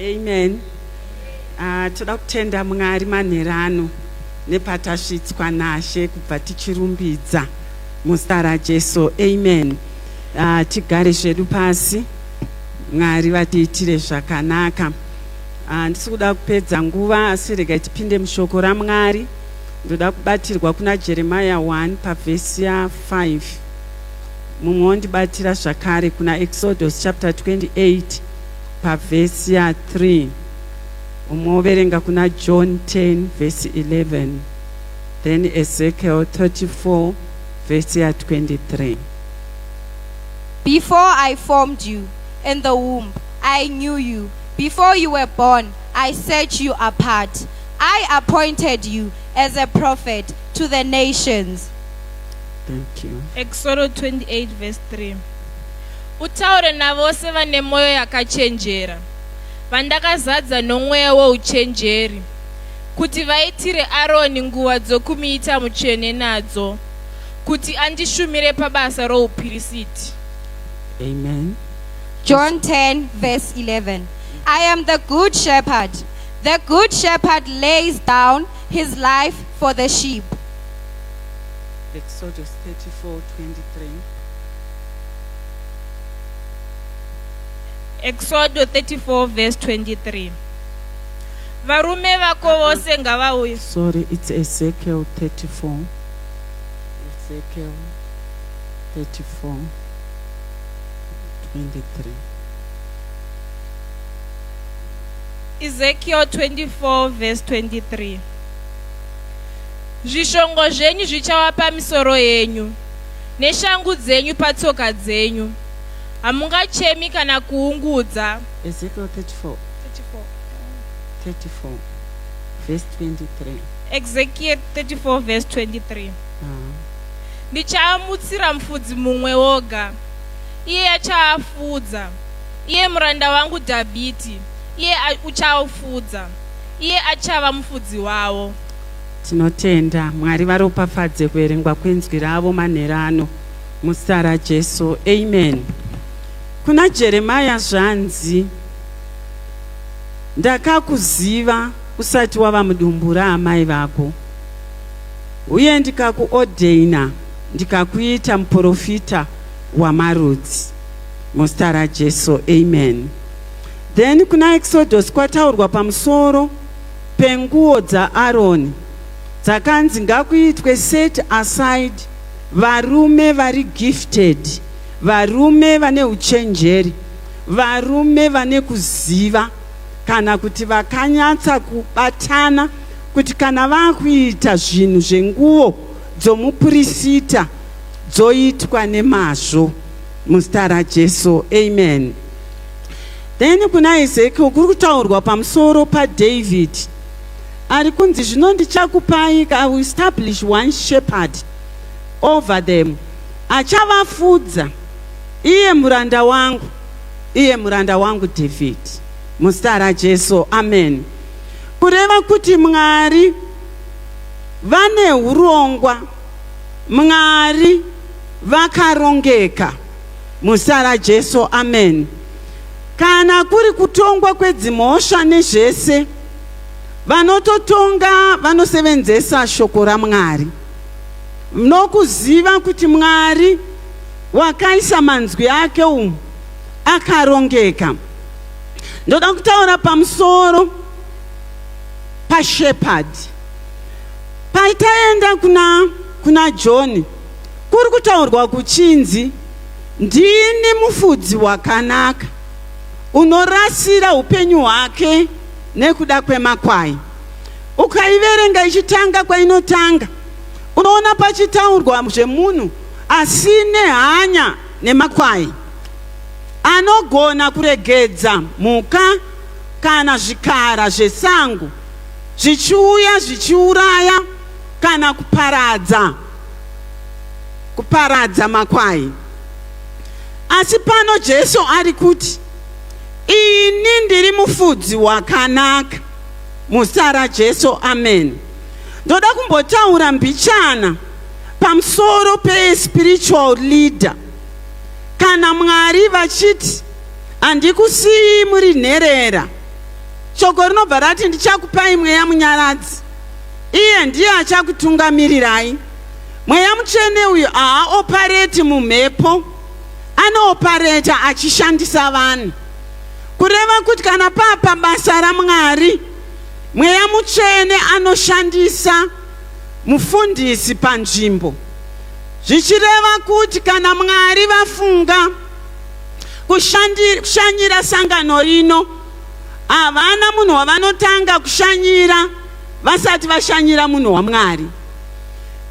Amen. Toda kutenda Mwari manherano nepatasvitswa naShe kubva tichirumbidza muzita raJesu. Amen. Tigare zvedu pasi. Mwari vatiitire zvakanaka. Handisi kuda kupedza nguva asi regai tipinde mushoko raMwari. Ndoda kubatirwa kuna Jeremiah 1 pavhesi ya 5. Mumwe wondibatira zvakare kuna Exodus chapter 28 pavhesi ya 3. Umwe woverenga kuna John 10 vhesi 11. Then Ezekiel 34 vhesi ya 23. Before I formed you in the womb, I knew you. Before you were born, I set you apart. I appointed you as a prophet to the nations. Thank you. Exodo 28 verse 3 Utaure navose vane mwoyo yakachenjera, vandakazadza nomweya wouchenjeri, kuti vaitire Aroni nguva dzokumuita mutsvene nadzo, kuti andishumire pabasa roupirisiti. Amen. John 10, verse 11. I am the good shepherd. The good shepherd lays down his life for the sheep. Exodus 34, 23. Exodo 34 verse 23 Varume vako vose ngavauye. Sorry, it's Ezekiel 34. Ezekiel 34, 23. Ezekiel 24 verse 23 Zvishongo zvenyu zvichava pamisoro yenyu, neshangu dzenyu patsoka dzenyu. Hamungachemi kana kuungudza. Ezekiel 34, 34, verse 23. Ezekiel 34 verse 23 Ndichaamutsira mufudzi mumwe woga, iye achaafudza, iye muranda wangu Dhavhidhi, iye uchaufudza, iye achava mufudzi wavo. Tinotenda Mwari varopafadze kuverengwa kwenzwi ravo manheru ano muzita raJesu. Amen. Kuna Jeremiah zvanzi ndakakuziva usati wava mudumbu raamai vako uye ndikakuodheina ndikakuita muporofita wamarudzi muzita raJesu. Amen. Then kuna Exodus kwataurwa pamusoro penguo dzaAroni dzakanzi ngakuitwe set aside varume vari gifted, varume vane uchenjeri, varume vane kuziva kana kuti vakanyatsa kubatana kuti kana vakuita zvinhu zvenguo dzomupurisita dzoitwa nemazvo muzita raJesu. Amen. Then kuna Ezekiel kuri kutaurwa pamusoro paDavid ari kunzi zvino ndichakupai, I will establish one shepherd over them, achavafudza, iye muranda wangu, iye muranda wangu David, muzita raJesu. Amen. Kureva kuti Mwari vane urongwa, Mwari vakarongeka. Muzita raJesu, amen. Kana kuri kutongwa kwedzimhosva nezvese, vanototonga vanosevenzesa shoko raMwari nokuziva kuti Mwari wakaisa manzwi ake umu akarongeka. Ndoda kutaura pamusoro pashepherd. Paitaenda kuna kuna John kuri kutaurwa kuchinzi ndini mufudzi wakanaka unorasira upenyu hwake nekuda kwemakwai. Ukaiverenga ichitanga kwainotanga unoona pachitaurwa zvemunhu asine hanya nemakwai anogona kuregedza mhuka kana zvikara zvesango zvichiuya zvichiuraya kana kuparadza kuparadza makwai. Asi pano Jesu ari kuti, Ini ndiri mufudzi wakanaka. Muzita raJesu, amen. Ndoda kumbotaura mbichana pamusoro pespiritual leader. Kana Mwari vachiti handikusiyii muri nherera, Shoko rinobva rati, "Ndichakupai Mweya Munyaradzi, iye ndiye achakutungamirirai." Mweya Mutsvene uyu haaoperate mumhepo, anooperate achishandisa vanhu. Kureva kuti kana papa basa raMwari, Mweya Mutsvene anoshandisa mufundisi panzvimbo, zvichireva kuti kana Mwari vafunga kushanyira sangano rino, havana munhu wavanotanga kushanyira vasati vashanyira munhu waMwari.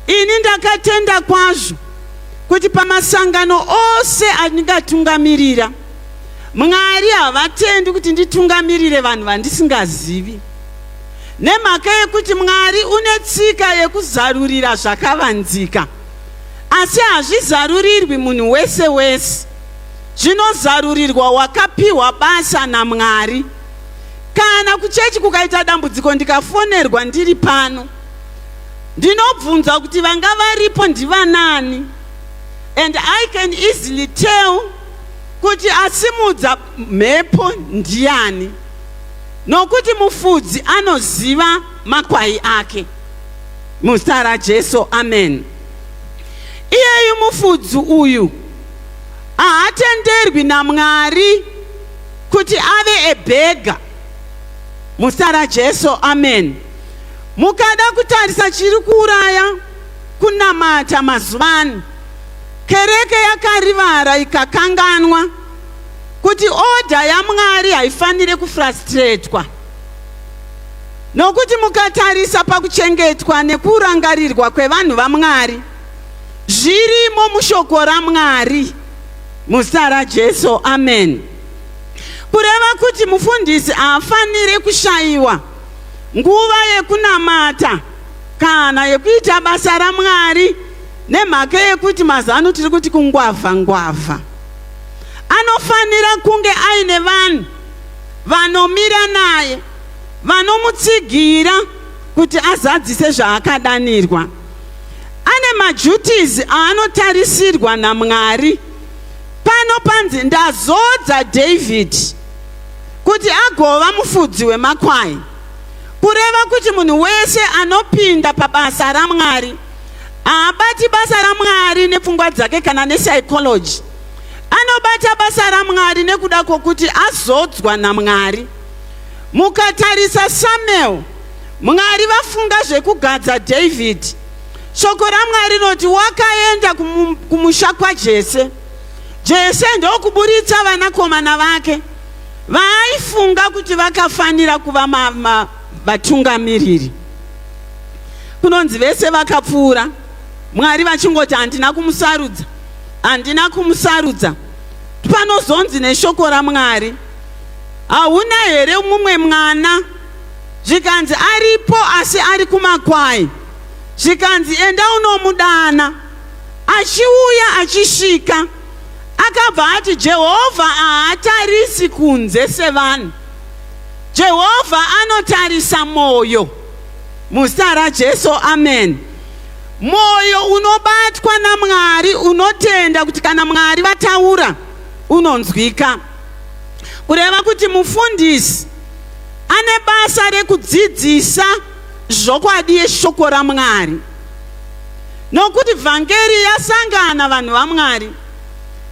Ini ndakatenda kwazvo kuti pamasangano ose andingatungamirira, Mwari havatendi kuti nditungamirire vanhu vandisingazivi, nemhaka yekuti Mwari une tsika yekuzarurira zvakavanzika, asi hazvizarurirwi munhu wese wese. Zvinozarurirwa wakapiwa basa naMwari. Kana kuchechi kukaita dambudziko, ndikafonerwa ndiri pano, ndinobvunza kuti vanga varipo ndivanani, and I can easily tell kuti asimudza mhepo ndiani, nokuti mufudzi anoziva makwai ake. Muzita raJesu, amen. Iyeyu mufudzi uyu haatenderwi naMwari kuti ave a beggar. Muzita raJesu, amen. Mukada kutarisa chiri kuuraya kunamata mazuva ano, kereke yakarivara, ikakanganwa kuti order yaMwari haifaniri kufrustratewa, nokuti mukatarisa pakuchengetwa nekurangarirwa kwevanhu vaMwari, zvirimo mushoko raMwari. Muzita raJesu, amen. Kureva kuti mufundisi haafaniri kushayiwa nguva yekunamata kana yekuita basa raMwari nemhaka yekuti mazano tiri kuti kungwavha ngwavha. Anofanira kunge aine vanhu vanomira naye, vanomutsigira kuti azadzise zvaakadanirwa. Ane maduties aanotarisirwa naMwari. Pano panzi, "Ndazodza David kuti agova mufudzi wemakwai." Kureva kuti munhu wese anopinda pabasa raMwari haabati basa raMwari nepfungwa dzake kana nepsychology. Anobata basa raMwari nekuda kwokuti azodzwa naMwari. Mukatarisa Samuel, Mwari vafunga zvekugadza David, shoko raMwari rinoti wakaenda kumusha kwaJese. Jese ndokuburitsa vanakomana vake vaaifunga kuti vakafanira kuva vatungamiriri. Kunonzi vese vakapfuura, Mwari vachingoti, "Handina kumusarudza, handina kumusarudza." Panozonzi neshoko raMwari, "Hauna here mumwe mwana?" Zvikanzi, "Aripo, asi ari kumakwai." Zvikanzi, "Enda unomudana." Achiuya, achisvika, akabva ati, "Jehovha haatarisi kunze sevanhu, Jehovha anotarisa mwoyo." Muzita raJesu, amen. Mwoyo unobatwa naMwari unotenda kuti kana Mwari vataura, unonzwika. Kureva kuti mufundisi ane basa rekudzidzisa zvokwadi yeshoko raMwari, nokuti vhangeri yasangana. Vanhu vaMwari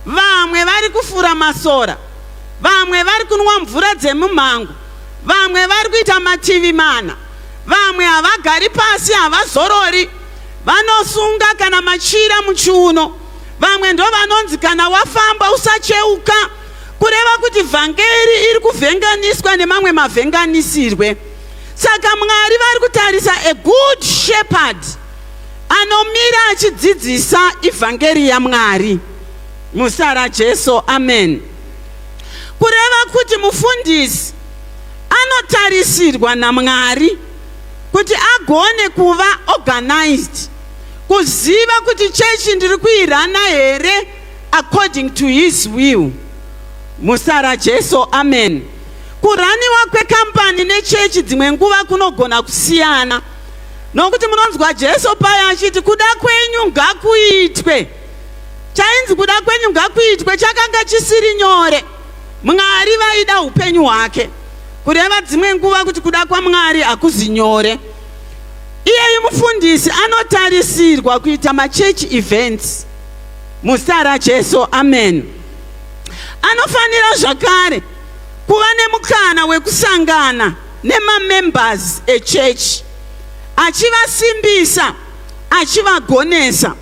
vamwe vari kufura masora, vamwe vari kunwa mvura dzemumhango, vamwe vari kuita mativi mana, vamwe havagari pasi, havazorori, vanosunga kana machira muchiuno, vamwe ndo vanonzi kana wafamba usacheuka. Kureva kuti vhangeri iri kuvhenganiswa nemamwe mavhenganisirwe. Saka Mwari vari kutarisa a good shepherd anomira achidzidzisa ivhangeri yaMwari. Muzita raJesu, amen. Kureva kuti mufundisi anotarisirwa naMwari kuti agone kuva organized, kuziva kuti chechi ndiri kuiruna here according to his will. Muzita raJesu, amen. Kuruniwa kwekambani nechechi dzimwe nguva kunogona kusiyana, nokuti munonzwa Jesu paya achiti, "Kuda kwenyu ngakuitwe." Chainzi kuda kwenyu ngakuitwe chakanga chisiri nyore. Mwari vaida upenyu hwake. Kureva dzimwe nguva kuti kuda kwaMwari hakuzi nyore. Iyeyu mufundisi anotarisirwa kuita machurch events muzita raJesu, amen. Anofanira zvakare kuva nemukana wekusangana nemamembers echechi achivasimbisa achivagonesa.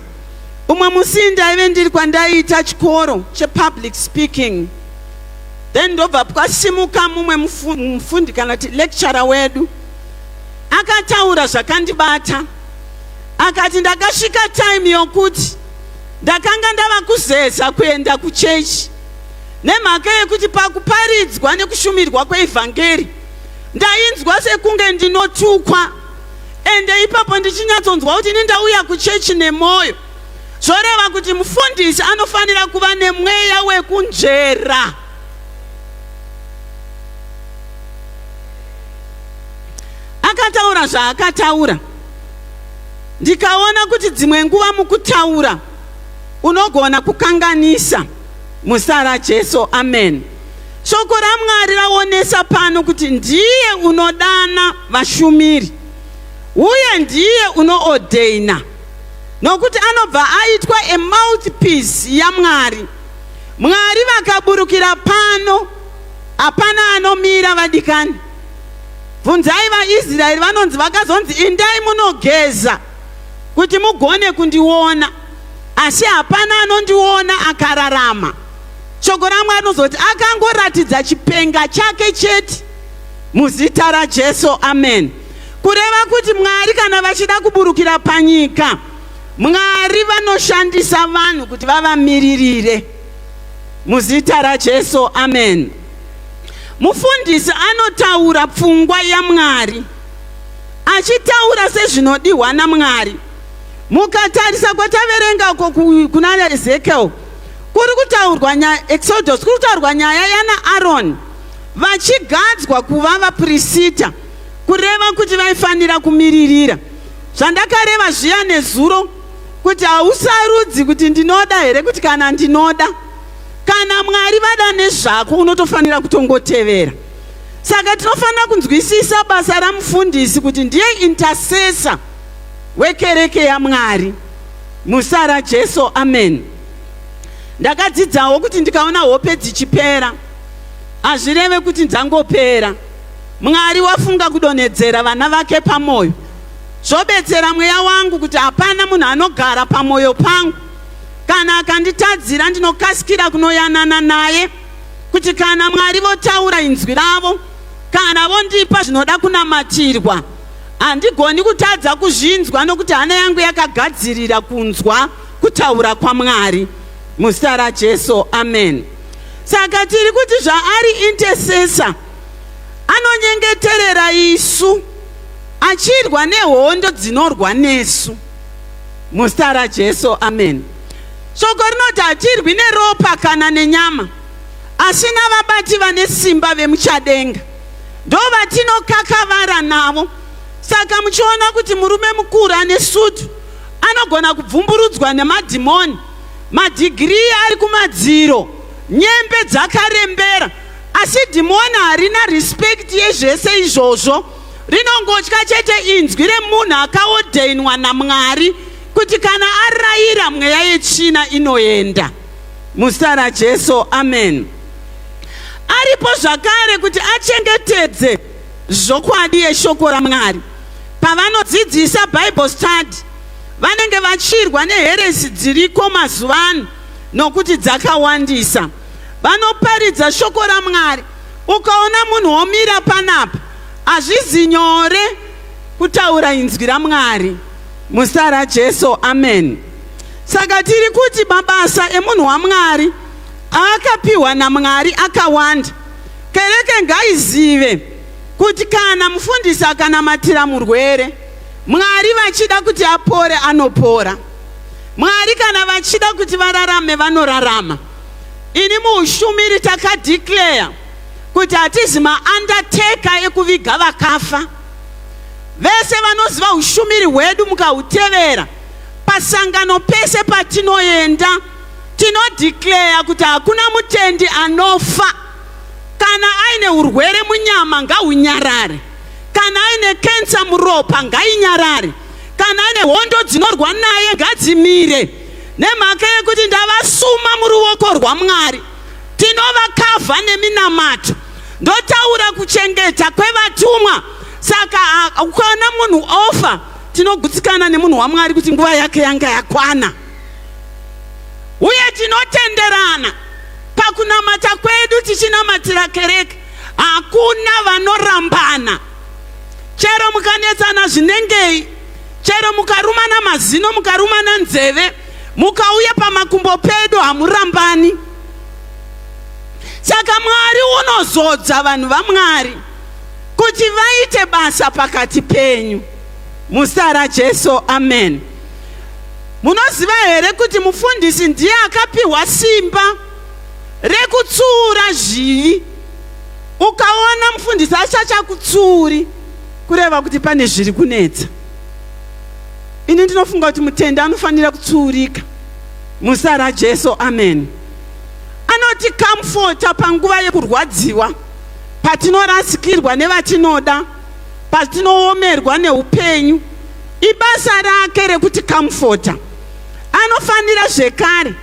Umwe musi ndaive ndiri kwandaiita chikoro chepublic speaking, then ndobva kwasimuka mumwe mufundi kana kuti lecturer wedu, akataura zvakandibata. Akati ndakasvika time yokuti ndakanga ndava kuzeza kuenda kuchechi nemhaka yekuti pakuparidzwa nekushumirwa kweivhangeri ndainzwa sekunge ndinotukwa, ende ipapo ndichinyatsonzwa kuti ini ndauya kuchechi nemwoyo. Zvoreva kuti mufundisi anofanira kuva nemweya wekunzvera. Akataura zvaakataura, ndikaona kuti dzimwe nguva mukutaura unogona kukanganisa. Muzita raJesu, amen. Shoko raMwari raonesa pano kuti ndiye unodana vashumiri uye ndiye unoordaina, nokuti anobva aitwa a mouthpiece yaMwari. Mwari vakaburukira pano, hapana anomira vadikani. Bvunzai vaIsraeri, vanonzi vakazonzi indai munogeza kuti mugone kundiona, asi hapana anondiona akararama. Shoko raMwari rinozoti akangoratidza chipenga chake chete. Muzita raJesu, amen. Kureva kuti Mwari kana vachida kuburukira panyika, Mwari vanoshandisa vanhu kuti vavamiririre. Muzita raJesu, amen. Mufundisi anotaura pfungwa yaMwari, achitaura sezvinodiwa naMwari. Mukatarisa kwataverenga uko kuna Ezekiel, kuri kutaurwa nyaya, Exodus, kuri kutaurwa nyaya yana Aaron vachigadzwa kuva vapurisita, kureva kuti vaifanira kumiririra. Zvandakareva zviya nezuro kuti hausarudzi kuti ndinoda here kuti kana ndinoda. Kana Mwari vada nezvako unotofanira kutongotevera. Saka tinofanira kunzwisisa basa ramufundisi kuti ndiye intercessor wekereke yaMwari. Muzita raJesu, amen. Ndakadzidzawo kuti ndikaona hope dzichipera hazvireve kuti dzangopera. Mwari wafunga kudonhedzera vana vake pamoyo. Zvobetsera mweya wangu kuti hapana munhu anogara pamoyo pangu. Kana akanditadzira ndinokasikira kunoyanana naye, kuti kana Mwari votaura inzwi ravo, kana vondipa zvinoda kunamatirwa, handigoni kutadza kuzvinzwa nokuti hana yangu yakagadzirira kunzwa kutaura kwaMwari. Muzita raJesu, amen. Saka tiri kuti zvaari intercessor, anonyengeterera isu achirwa nehondo dzinorwa nesu. Muzita raJesu, amen. Shoko rinoti hatirwi neropa kana nenyama, asi navabati vane simba vemuchadenga, ndo vatinokakavara navo. Saka muchiona kuti murume mukuru ane sutu anogona kubvumburudzwa nemadhimoni, madhigirii ari kumadziro, nyembe dzakarembera, asi dhimoni harina respect yezvese izvozvo. Rinongotya chete inzwi remunhu akaodheinwa naMwari kuti kana arayira mweya yetsvina inoenda. Muzita raJesu, amen. Aripo zvakare kuti achengetedze zvokwadi yeshoko raMwari. Pavanodzidzisa Bible study, vanenge vachirwa neheresi dziriko mazuva ano nokuti dzakawandisa. Vanoparidza shoko raMwari. Ukaona munhu womira panapa, hazvizi nyore kutaura inzwi raMwari. Muzita raJesu, amen. Saka tiri kuti mabasa emunhu waMwari aakapiwa naMwari akawanda. Kereke ngaizive kuti kana mufundisi akanamatira murwere, Mwari vachida kuti apore anopora. Mwari kana vachida kuti vararame vanorarama. Ini muushumiri takadeclare kuti hatizi maundertaker ekuviga vakafa. Vese vanoziva ushumiri hwedu mukahutevera pasangano pese patinoenda tinodeclare kuti hakuna mutendi anofa. Kana aine urwere munyama ngahunyarare. Kana aine kensa muropa ngainyarare. Kana aine hondo dzinorwa naye ngadzimire. Nemhaka yekuti ndavasuma muruoko rwaMwari. Tinovakavha neminamato. Ndotaura kuchengeta kwevatumwa. Saka ukaona munhu ofa, tinogutsikana nemunhu waMwari kuti nguva yake yanga yakwana. Uye tinotenderana pakunamata kwedu tichinamatira kereke, hakuna vanorambana. Chero mukanetsana zvinengei, chero mukarumana mazino, mukarumana nzeve, mukauya pamakumbo pedu hamurambani. Saka Mwari unozodza vanhu vaMwari kuti vaite basa pakati penyu. Muzita raJesu, amen. Munoziva here kuti mufundisi ndiye akapiwa simba rekutsuura zvivi? Ukaona mufundisi achachakutsuuri, kureva kuti pane zviri kunetsa. Ini ndinofunga kuti mutendi anofanira kutsuurika. Muzita raJesu, amen. Anotikamfota panguva yekurwadziwa, patinorasikirwa nevatinoda, patinoomerwa neupenyu. Ibasa rake rekutikamfota. Anofanira zvekare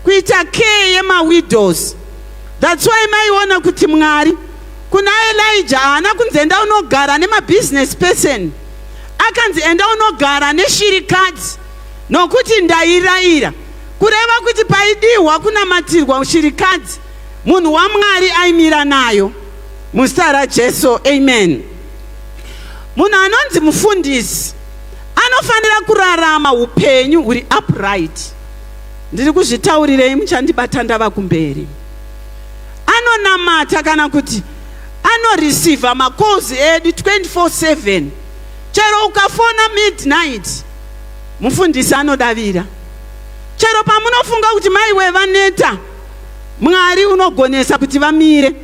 kuita care yemawidows. That's why maiona kuti Mwari kuna Elijah haana kunzi enda unogara nemabusiness person. Akanzi enda unogara neshirikadzi nokuti ndairayira. Kureva kuti paidihwa kunamatirwa shirikadzi, munhu waMwari aimira nayo. Muzita raJesu, amen. Munhu anonzi mufundisi anofanira kurarama upenyu huri upright. Ndiri kuzvitaurirei, muchandibata ndava kumberi. Anonamata kana kuti anoreceiva macalls edu 24/7. Chero ukafona midnight, mufundisi anodavira. Chero pamunofunga kuti maiwe vaneta, Mwari unogonesa kuti vamire.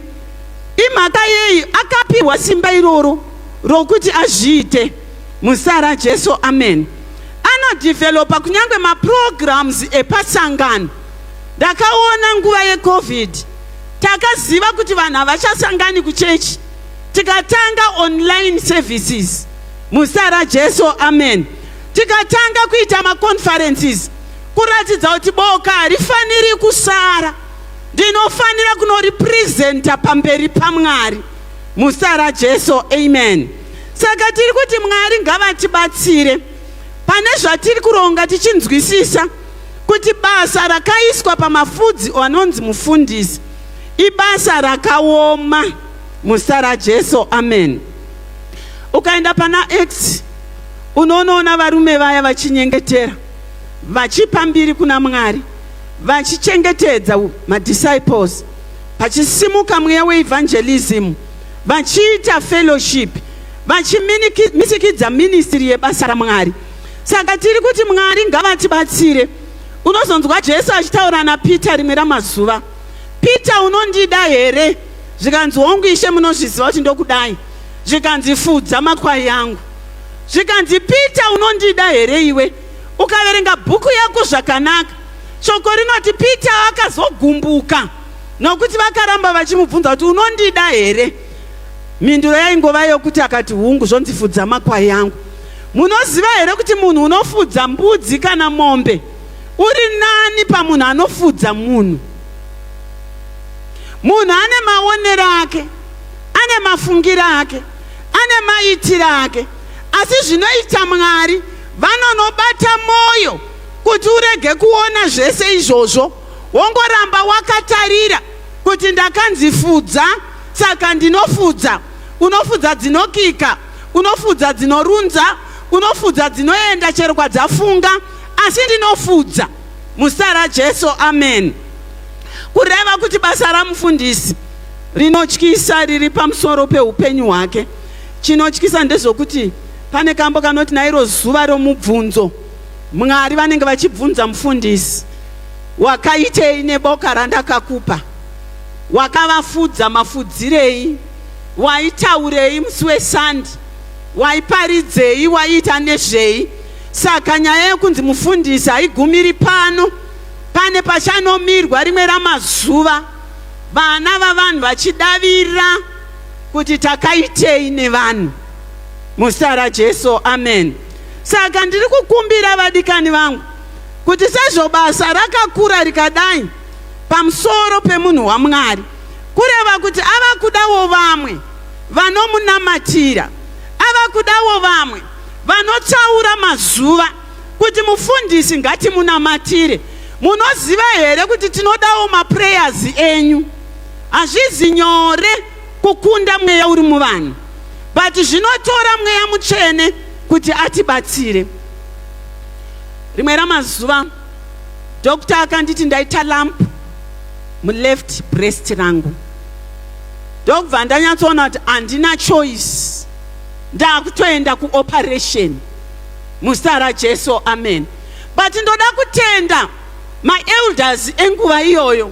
Imhaka yei akapiwa simba iroro rokuti azviite? Muzita raJesu, amen. Anodevelopa kunyange maprograms epasangano. Ndakaona nguva yeCovid, takaziva kuti vanhu havachasangani kuchechi, tikatanga online services. Muzita raJesu, amen. Tikatanga kuita maconferences kuratidza kuti boka harifaniri kusara. Ndinofanira kunoripresenta pamberi paMwari. Muzita raJesu, amen. Saka tiri kuti Mwari ngavatibatsire pane zvatiri kuronga, tichinzwisisa kuti basa rakaiswa pamafudzi anonzi mufundisi ibasa rakaoma. Muzita raJesu, amen. Ukaenda pana Acts unonoona varume vaya vachinyengetera, vachipa mbiri kuna Mwari, vachichengetedza madisciples, pachisimuka mweya weevangelism, vachiita fellowship, vachimisikidza ministry yebasa raMwari. Saka tiri kuti Mwari ngavatibatsire. Unozonzwa Jesu achitaura naPeter rimwe ramazuva, Peter, unondida here? Zvikanzi, hongu Ishe, munozviziva kuti ndokudai. Zvikanzi, fudza makwai angu. Zvikanzi, Peter, unondida here iwe? Ukaverenga bhuku yako zvakanaka, shoko rinoti Peter akazogumbuka nokuti vakaramba vachimubvunza kuti unondida here. Mhinduro yaingova yokuti akati hungu, zvonzi fudza makwai angu. Munoziva here kuti munhu unofudza mbudzi kana mombe uri nani pamunhu anofudza munhu? Munhu ane maonero ake, ane mafungiro ake, ane maitiro ake, asi zvinoita Mwari vanonobata moyo kuti urege kuona zvese izvozvo, wongoramba wakatarira kuti ndakanzi fudza, saka ndinofudza. Unofudza dzinokika, unofudza dzinorunza, unofudza dzinoenda chero kwadzafunga, asi ndinofudza. Muzita raJesu, amen. Kureva kuti basa ramufundisi rinotyisa riri pamusoro peupenyu hwake. Chinotyisa ndezvokuti pane kambo kanoti nairo zuva romubvunzo, Mwari vanenge vachibvunza mufundisi, wakaitei neboka randakakupa? Wakavafudza mafudzirei? Waitaurei musi weSande? Waiparidzei? Waiita nezvei? Saka nyaya yekunzi mufundisi haigumiri pano. Pane pachanomirwa rimwe ramazuva. Vana vavanhu vachidavira kuti takaitei nevanhu. Muzita raJesu, amen. Saka ndiri kukumbira vadikani vangu kuti sezvo basa rakakura rikadai pamusoro pemunhu waMwari, kureva kuti ava kudawo vamwe vanomunamatira, ava kudawo vamwe vanotsaura mazuva kuti mufundisi ngatimunamatire. Munoziva here kuti tinodawo maprayers enyu? Hazvizi nyore kukunda mweya uri muvanhu, but zvinotora mweya mutsvene kuti atibatsire. Rimwe ramazuva doctor akanditi ndaita lump muleft breast rangu, ndokubva ndanyatsoona kuti handina choice, ndakutoenda kuoperation. Muzita raJesu, amen. But ndoda kutenda maelders enguva iyoyo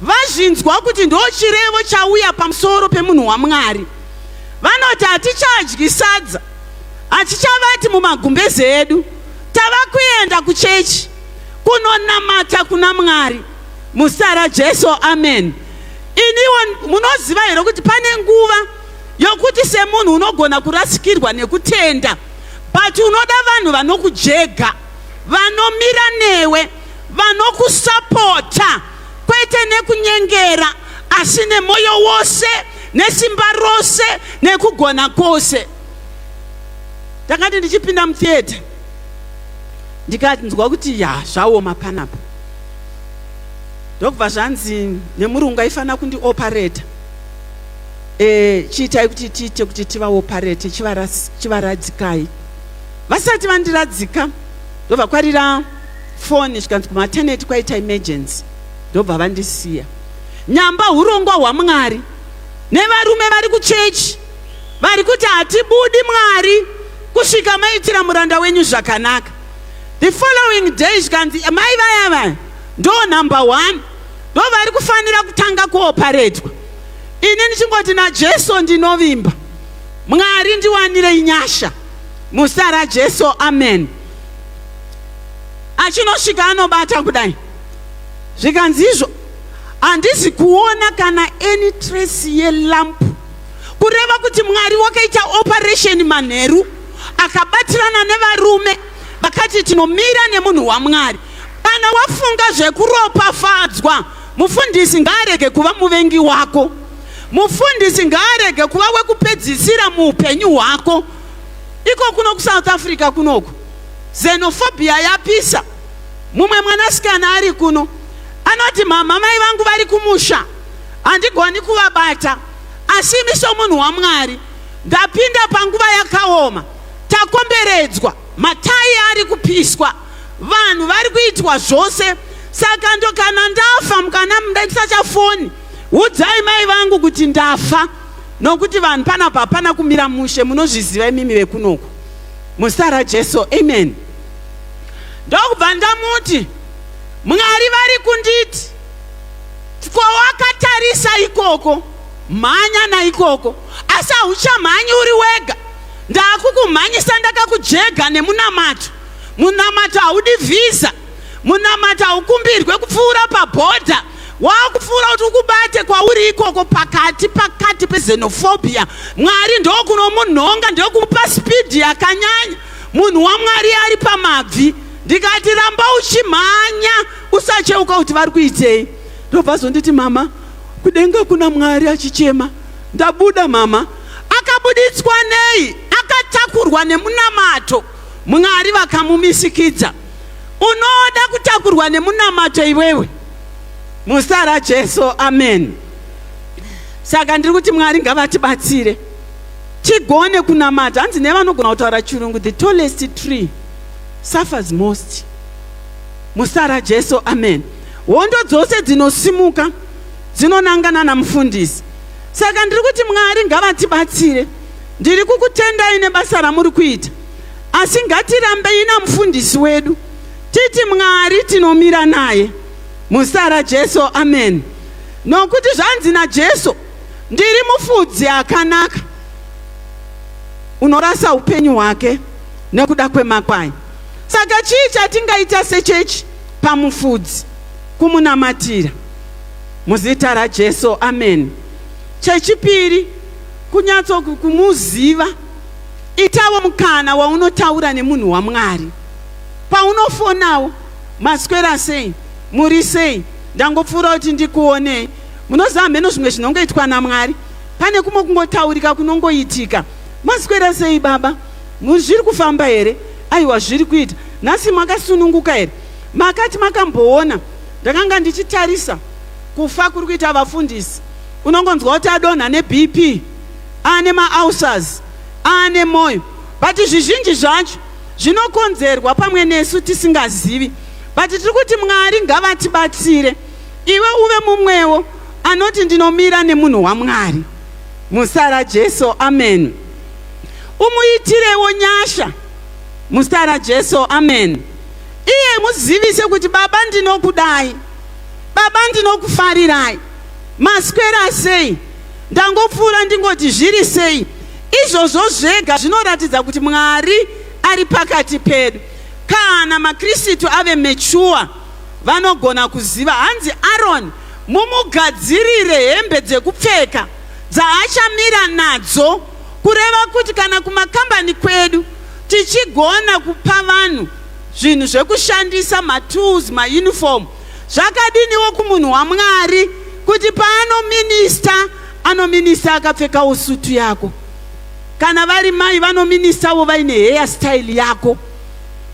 vazvinzwa kuti ndo chirevo chauya pamusoro pemunhu waMwari. Vanoti hatichadyi sadza, hatichavati mumagumbeze edu, tava kuenda kuchechi kunonamata kuna Mwari. Muzita raJesu, amen. Iniwo munoziva here kuti pane nguva yokuti semunhu unogona kurasikirwa nekutenda, but unoda vanhu vanokujega, vanomira newe, vanokusapota, kwete nekunyengera, asi nemwoyo wose, nesimba rose, nekugona kwose. Ndakati ndichipinda mutheatre ndikanzwa kuti ya zvaoma panapa, ndokubva zvanzi nemurungu aifanira kundiopareta, chiitai kuti tiite kuti tivaoparete, chivaradzikai. Vasati vandiradzika ndobva kwarira foni, zvikanzi kumaternity kwaita emergency, ndobva vandisiya. Nyamba hurongwa hwaMwari nevarume vari kuchechi vari kuti hatibudi Mwari kusvika maitira muranda wenyu zvakanaka. The following day zvikanzi mai vaya vaya ndo number 1 ndo vari kufanira kutanga kuoparetwa. Ini ndichingoti naJesu ndinovimba, Mwari ndiwanirei nyasha muzita raJesu, amen. Achinosvika anobata kudai, zvikanzi izvo handizi kuona kana any trace yelamp, kureva kuti Mwari wakaita operation manheru akabatirana nevarume vakati tinomira nemunhu waMwari. Kana wafunga zvekuropafadzwa, mufundisi ngaarege kuva muvengi wako, mufundisi ngaarege kuva wekupedzisira muupenyu hwako. Iko kuno kuSouth Africa kunoku xenophobia yapisa. Mumwe mwanasikana ari kuno anoti, mama, mai vangu vari kumusha, handigoni kuvabata, asi imi somunhu waMwari ndapinda panguva yakaoma, takomberedzwa, matai ari kupiswa, vanhu vari kuitwa zvose, saka ndo kana ndafa mukana ndisachafoni, udzai mai vangu kuti ndafa, nokuti vanhu panapa hapana kumira mushe, munozviziva imimi vekunoku. Muzita raJesu, amen. Ndokubva ndamuti, Mwari vari kunditi kwawakatarisa ikoko mhanya naikoko, asi hauchamhanyi uri wega, ndakukumhanyisa ndakakujega nemunamato. Munamato haudi vhisa, munamato haukumbirwe kupfuura pabhodha, wakupfuura kuti ukubate kwauri ikoko pakati pakati pexenophobia. Mwari ndokunomunhonga, ndokumupa spidi yakanyanya. Munhu waMwari ari pamabvi. Ndikati ramba uchimhanya usacheuka kuti vari kuitei. Ndobva zonditi, mama, kudenga kuna Mwari achichema, ndabuda mama. Akabuditswa nei? Akatakurwa nemunamato. Mwari vakamumisikidza. Unoda kutakurwa nemunamato iwewe? Muzita raJesu, amen. Saka ndiri kuti Mwari ngavatibatsire tigone kunamata. Hanzi nevanogona kutaura chirungu, the tallest tree suffers most. Muzita raJesu, amen. Hondo dzose dzinosimuka dzinonangana namufundisi. Saka ndiri kuti Mwari ngavatibatsire. Ndiri kukutendai nebasa ramuri kuita, asi ngatirambei namufundisi wedu, titi Mwari tinomira naye. Muzita raJesu, amen. Nokuti zvanzi naJesu, ndiri mufudzi akanaka, unorasa upenyu hwake nekuda kwemakwai. Saka chii chatingaita sechechi pamufudzi? Kumunamatira. Muzita raJesu, amen. Chechipiri, kunyatso kumuziva. Itawo mukana waunotaura nemunhu waMwari. Paunofonawo, maswera sei, muri sei, ndangopfuura kuti ndikuonei. Munoziva mheno zvimwe zvinongoitwa naMwari. Pane kumwe kungotaurika kunongoitika. Maswera sei baba? Zviri kufamba here? Aiwa zviri kuita. Nhasi makasununguka here? Makati makamboona ndakanga ndichitarisa kufa kuri kuita vafundisi. Unongonzwa kuti adonha neBP, aane maulcers, aane moyo. But zvizhinji zvacho zvinokonzerwa pamwe nesu tisingazivi. But tiri kuti Mwari ngavatibatsire. Iwe uve mumwewo anoti ndinomira nemunhu waMwari. Muzita raJesu, amen. Umuitirewo nyasha. Muzita raJesu, amen. Iye muzivise kuti baba ndinokudai, baba ndinokufarirai, maswera sei, ndangopfuura ndingoti zviri sei. Izvozvo zvega zvinoratidza kuti Mwari ari pakati pedu. Kana maKristu ave mature vanogona kuziva. Hanzi Aaron mumugadzirire hembe dzekupfeka dzaachamira nadzo, kureva kuti kana kumakambani kwedu tichigona kupa vanhu zvinhu zvekushandisa, matools, mauniform, zvakadiniwo kumunhu waMwari kuti paanominista anominista akapfekawo sutu yako. Kana vari mai vanoministawo vaine hair style yako.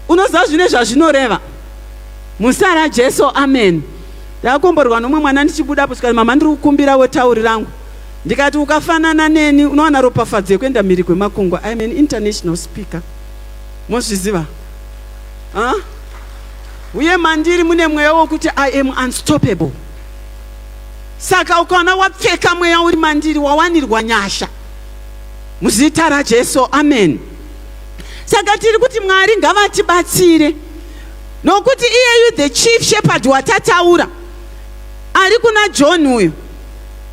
Unoziva zvine zvazvinoreva? Muzita raJesu, amen. Ndakakomborerwa nomumwe mwana ndichibudapo zvikanzi mama ndiri kukumbirawo tauri rangu. Ndikati ukafanana neni unowana ropafadzo yekuenda mhiri kwemakungwa. I am an international speaker. Mozviziva? Huh? Uye mandiri mune mweya wokuti I am unstoppable. Saka ukaona wapfeka mweya uri mandiri wawanirwa nyasha. Muzita raJesu, amen. Saka tiri kuti Mwari ngavatibatsire nokuti iyeyu the chief shepherd watataura ari kuna John uyu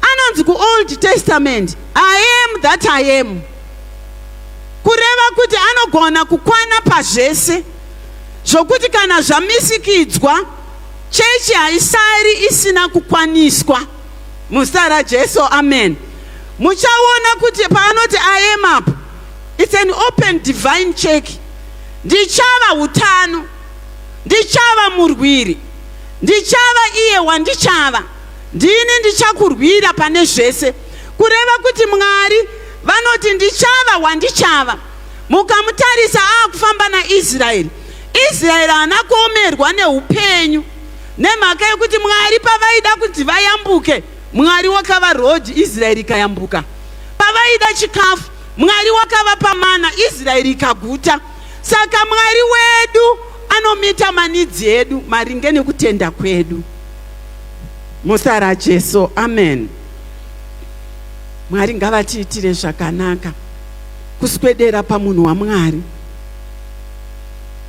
anonzi kuOld Testament I am that I am, kureva kuti anogona kukwana pazvese, zvokuti kana zvamisikidzwa chechi haisari isina kukwaniswa. Muzita raJesu, amen. Muchaona kuti paanoti I am up, it's an open divine check. Ndichava utano, ndichava murwiri, ndichava iye wandichava, ndini ndichakurwira pane zvese. Kureva kuti Mwari vanoti ndichava wandichava. Mukamutarisa akufamba naIsraeri, Israeri haana kuomerwa neupenyu nemhaka yekuti Mwari pavaida kuti vayambuke, Mwari wakava road, Israeri ikayambuka. Pavaida chikafu, Mwari wakavapa mana, Israeri ikaguta. Saka Mwari wedu anomita manidzi edu maringe nekutenda kwedu. Muzita raJesu, amen. Mwari ngavatiitire zvakanaka kuswedera pamunhu waMwari.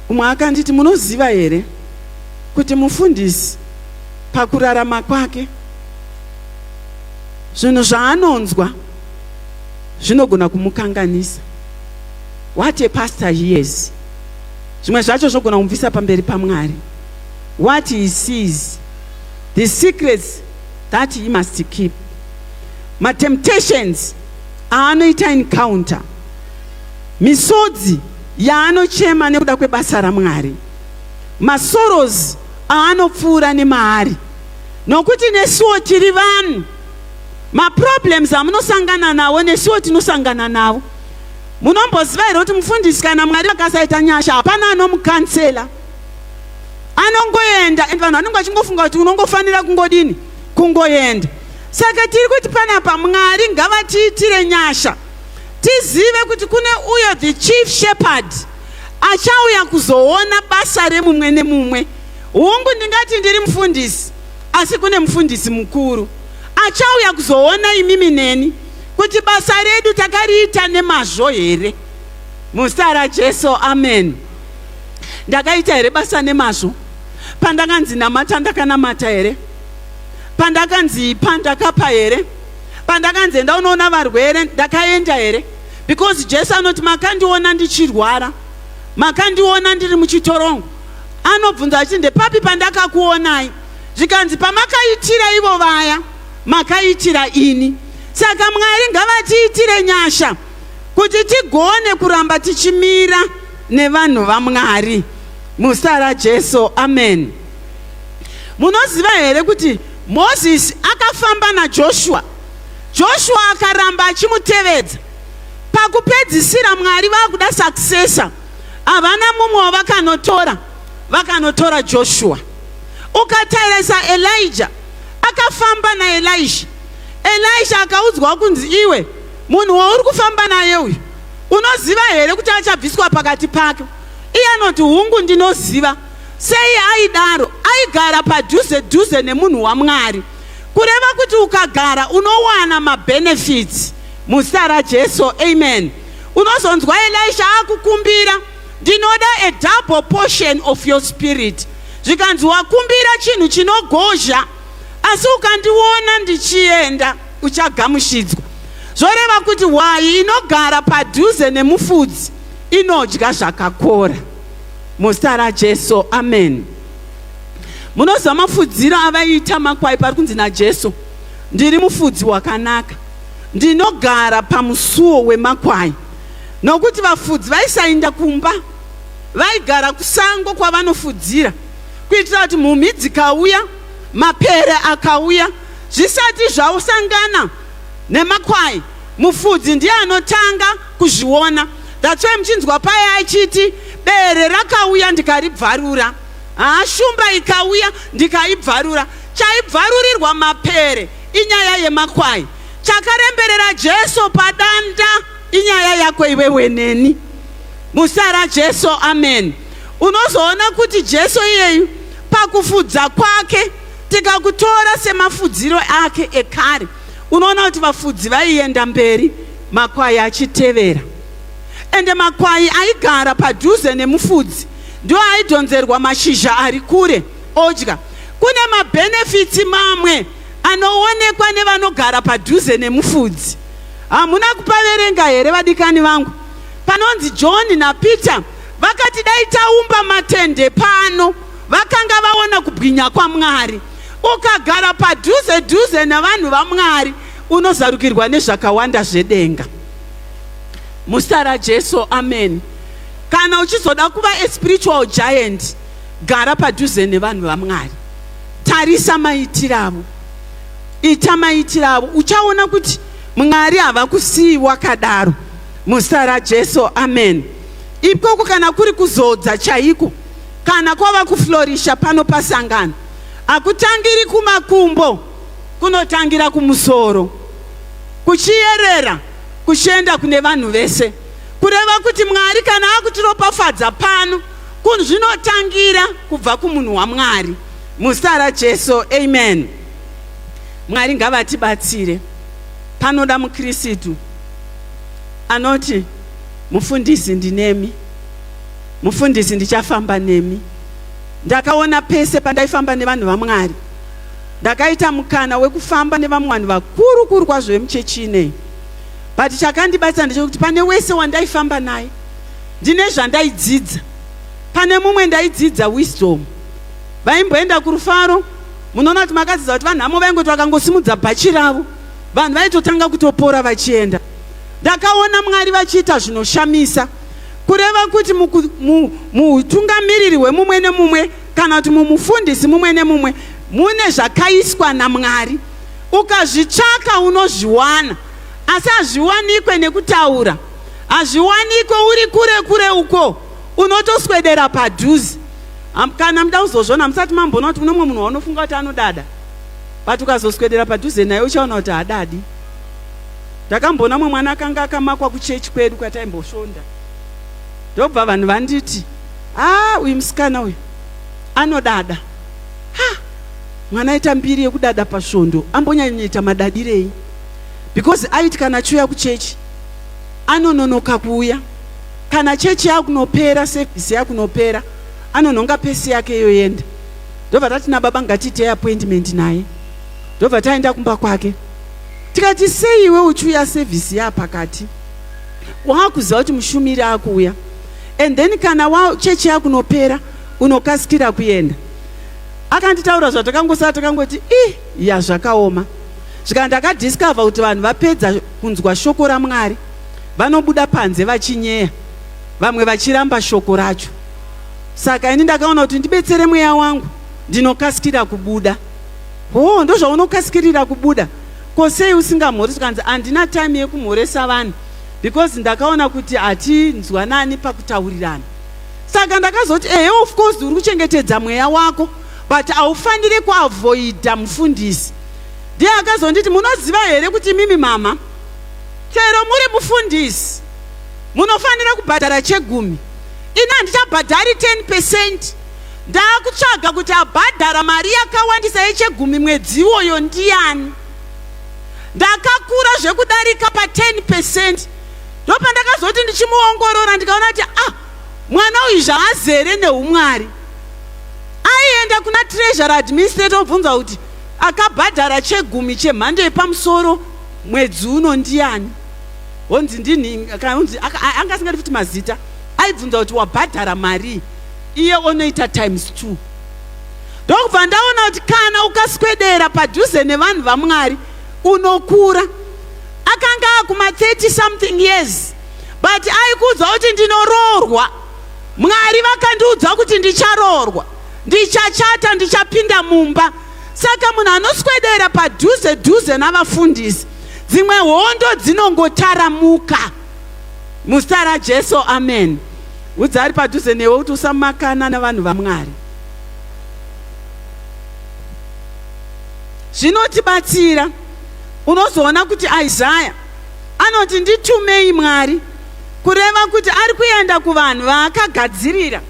Umwe akanditi, munoziva here kuti mufundisi pakurarama kwake zvinhu zvaanonzwa zvinogona kumukanganisa. What a pastor hears, zvimwe zvacho zvinogona kumubvisa pamberi paMwari. What he sees, the secrets that he must keep, matemptations aanoita encounter, misodzi yaanochema nekuda kwebasa raMwari, masorrows aanopfuura nemaari, nokuti nesuwo tiri vanhu. Maproblems amunosangana nawo nesuwo tinosangana nawo. Munomboziva here kuti mufundisi kana Mwari akasaita nyasha hapana anomukansela, anongoenda, and vanhu vanenge vachingofunga kuti unongofanira kungodini, kungoenda. Saka tiri kuti panapa Mwari ngavatiitire nyasha, tizive kuti kune uyo the chief shepherd achauya kuzoona basa remumwe nemumwe. Hungu, ndingati ndiri mufundisi, asi kune mufundisi mukuru achauya kuzoona imimi neni kuti basa redu takariita nemazvo here. Muzita raJesu, amen. Ndakaita here basa nemazvo? Pandakanzi namata ndakanamata here? Pandakanzi ipa ndakapa here? Pandakanzi enda unoona varwere ndakaenda here? Because Jesu anoti makandiona ndichirwara, makandiona ndiri muchitorongo. Anobvunza achiti ndepapi pandakakuonai? Zvikanzi pamakaitira ivo vaya, makaitira ini. Saka Mwari ngavatiitire nyasha kuti tigone kuramba tichimira nevanhu vaMwari. Muzita raJesu, amen. Munoziva here kuti Mozisi akafamba naJoshua, Joshua akaramba achimutevedza. Pakupedzisira Mwari vakuda successor, havana mumwe wavakanotora, vakanotora Joshua. Ukatarisa Elijah akafamba naElisha. Elisha akaudzwa kunzi iwe munhu wauri kufamba naye uyu unoziva here kuti achabviswa pakati pake? Iye anoti hungu ndinoziva. Sei aidaro? Aigara padhuze dhuze nemunhu waMwari. Kureva kuti ukagara unowana mabenefits muzita raJesu. Amen. Unozonzwa Elisha akukumbira ndinoda a double portion of your spirit. Zvikanzi wakumbira chinhu chinogozha asi ukandiona ndichienda uchagamushidzwa. Zvoreva kuti hwai inogara padhuze nemufudzi inodya zvakakora. Muzita raJesu, amen. Munoziva mafudziro avaiita makwai pari kunzi naJesu, ndiri mufudzi wakanaka, ndinogara pamusuwo wemakwai. Nokuti vafudzi vaisainda kumba, vaigara kusango kwavanofudzira, kuitira kuti mhumhi dzikauya, mapere akauya, zvisati zvasangana nemakwai, mufudzi ndiye anotanga kuzviona. That's why muchinzwa paya achiti bere rakauya ndikaribvarura, haa shumba ikauya ndikaibvarura. Chaibvarurirwa mapere inyaya yemakwai, chakaremberera Jesu padanda inyaya yako iwewe neni. Muzita raJesu, amen. Unozoona kuti Jesu iyeyu pakufudza kwake, tikakutora semafudziro ake ekare, unoona kuti vafudzi vaienda mberi, makwai achitevera. Ende makwai aigara padhuze nemufudzi ndio aidhonzerwa mashizha ari kure odya. Kune mabenefits mamwe anoonekwa nevanogara padhuze nemufudzi. Hamuna kupaverenga here vadikani vangu? Panonzi John naPeter vakati dai taumba matende pano, vakanga vaona kubwinya kwaMwari. Ukagara padhuze dhuze nevanhu vaMwari unozarukirwa nezvakawanda zvedenga. Muzita raJesu, amen. Kana uchizoda kuva a spiritual giant, gara padhuze nevanhu vaMwari. Tarisa maitiro avo, ita maitiro avo, uchaona kuti Mwari havakusiyi wakadaro. Muzita raJesu, amen. Ikoko kana kuri kuzodza chaiko, kana kwava kuflorisha pano pasangano, hakutangiri kumakumbo, kunotangira kumusoro, kuchiyerera kuchienda kune vanhu vese. Kureva kuti Mwari kana akutiropafadza pano, zvinotangira kubva kumunhu waMwari. Muzita raJesu, amen. Mwari ngavatibatsire. Panoda muKristu anoti, mufundisi ndinemi, mufundisi ndichafamba nemi. Ndakaona pese pandaifamba nevanhu vaMwari, ndakaita mukana wekufamba nevamwe vanhu vakuru kuru kwazvo vemuchechi inei, but chakandibatsira ndechekuti pane wese wandaifamba naye ndine zvandaidzidza. Pane mumwe ndaidzidza wisdom, vaimboenda kurufaro. Munoona kuti makadzidza kuti vanhamo vaingoti vakangosimudza bhachi ravo vanhu vaitotanga kutopora vachienda. Ndakaona Mwari vachiita zvinoshamisa, kureva kuti muutungamiriri hwemumwe nemumwe kana kuti mumufundisi mumwe nemumwe mune zvakaiswa naMwari. Ukazvitsvaka unozviwana, asi hazviwanikwe nekutaura, hazviwanikwe uri kure kure uko, unotoswedera padhuze. Kana muda kuzozviona, musati mamboona kuti unomwe munhu waunofunga kuti anodada, but ukazoswedera padhuze naye uchaona kuti haadadi. Ndakamboona mumwe mwana akanga akamakwa kuchechi kwedu kwataimbosvonda, ndobva vanhu vanditi, ah, uyu musikana uyu anodada. Ha, mwana aita mbiri yekudada pasvondo, ambonyanyoita madadirei? Because aiti kana achiuya kuchechi anononoka kuuya, kana chechi yakunopera, sevhisi yakunopera, anonhonga pesi yake yoenda. Ndobva tati nababa ngatiitei appointment naye, ndobva taenda kumba kwake. Tikati sei iwe uchiuya sevhisi yapakati, waakuziva kuti mushumiri akuuya, and then kana chechi yakunopera unokasikira kuenda. Akanditaura zvatakangosara takangoti i ya zvakaoma. Zvika ndakadiscover kuti vanhu vapedza kunzwa shoko raMwari vanobuda panze vachinyeya, vamwe vachiramba shoko racho. Saka ini ndakaona kuti ndibetsere mweya wangu ndinokasikira kubuda. Hoo ndozvaunokasikirira kubuda? Ko sei usingamhoresi? Kanzi handina time yekumhoresa vanhu because ndakaona kuti hatinzwanani pakutaurirana. Saka ndakazoti ehe of course uri kuchengetedza mweya wako but haufanire kuavoida mufundisi. Ndiye akazonditi munoziva here kuti mimi mama chero muri mufundisi munofanira kubhadhara chegumi. Ini handichabhadhari 10 percent ndakutsvaga kuti abhadhara mari yakawandisa yechegumi mwedzi iwoyo ndiyani. Ndakakura zvekudarika pa 10 percent ndopandakazoti ndichimuongorora ndikaona kuti ah mwana uyu zvaazere neumwari. Aienda kuna treasury administrator obvunza kuti akabhadhara chegumi chemhando yepamusoro mwedzi uno ndiyani honzi ndini kanzi anga asingadi futi mazita aibvunza kuti wabhadhara marii iye onoita times two ndokubva ndaona kuti kana ukaswedera padhuze nevanhu vamwari unokura akanga akuma 30 something years but aikuudza kuti ndinoroorwa mwari vakandiudza kuti ndicharoorwa ndichachata ndichapinda mumba saka munhu anoswedera padhuze dhuze navafundisi dzimwe hondo dzinongotaramuka muzita rajesu amen udza ari padhuze newe kuti usamakana navanhu vamwari zvinotibatsira unozoona kuti isaya anoti nditumei mwari kureva kuti ari kuenda kuvanhu vaakagadzirira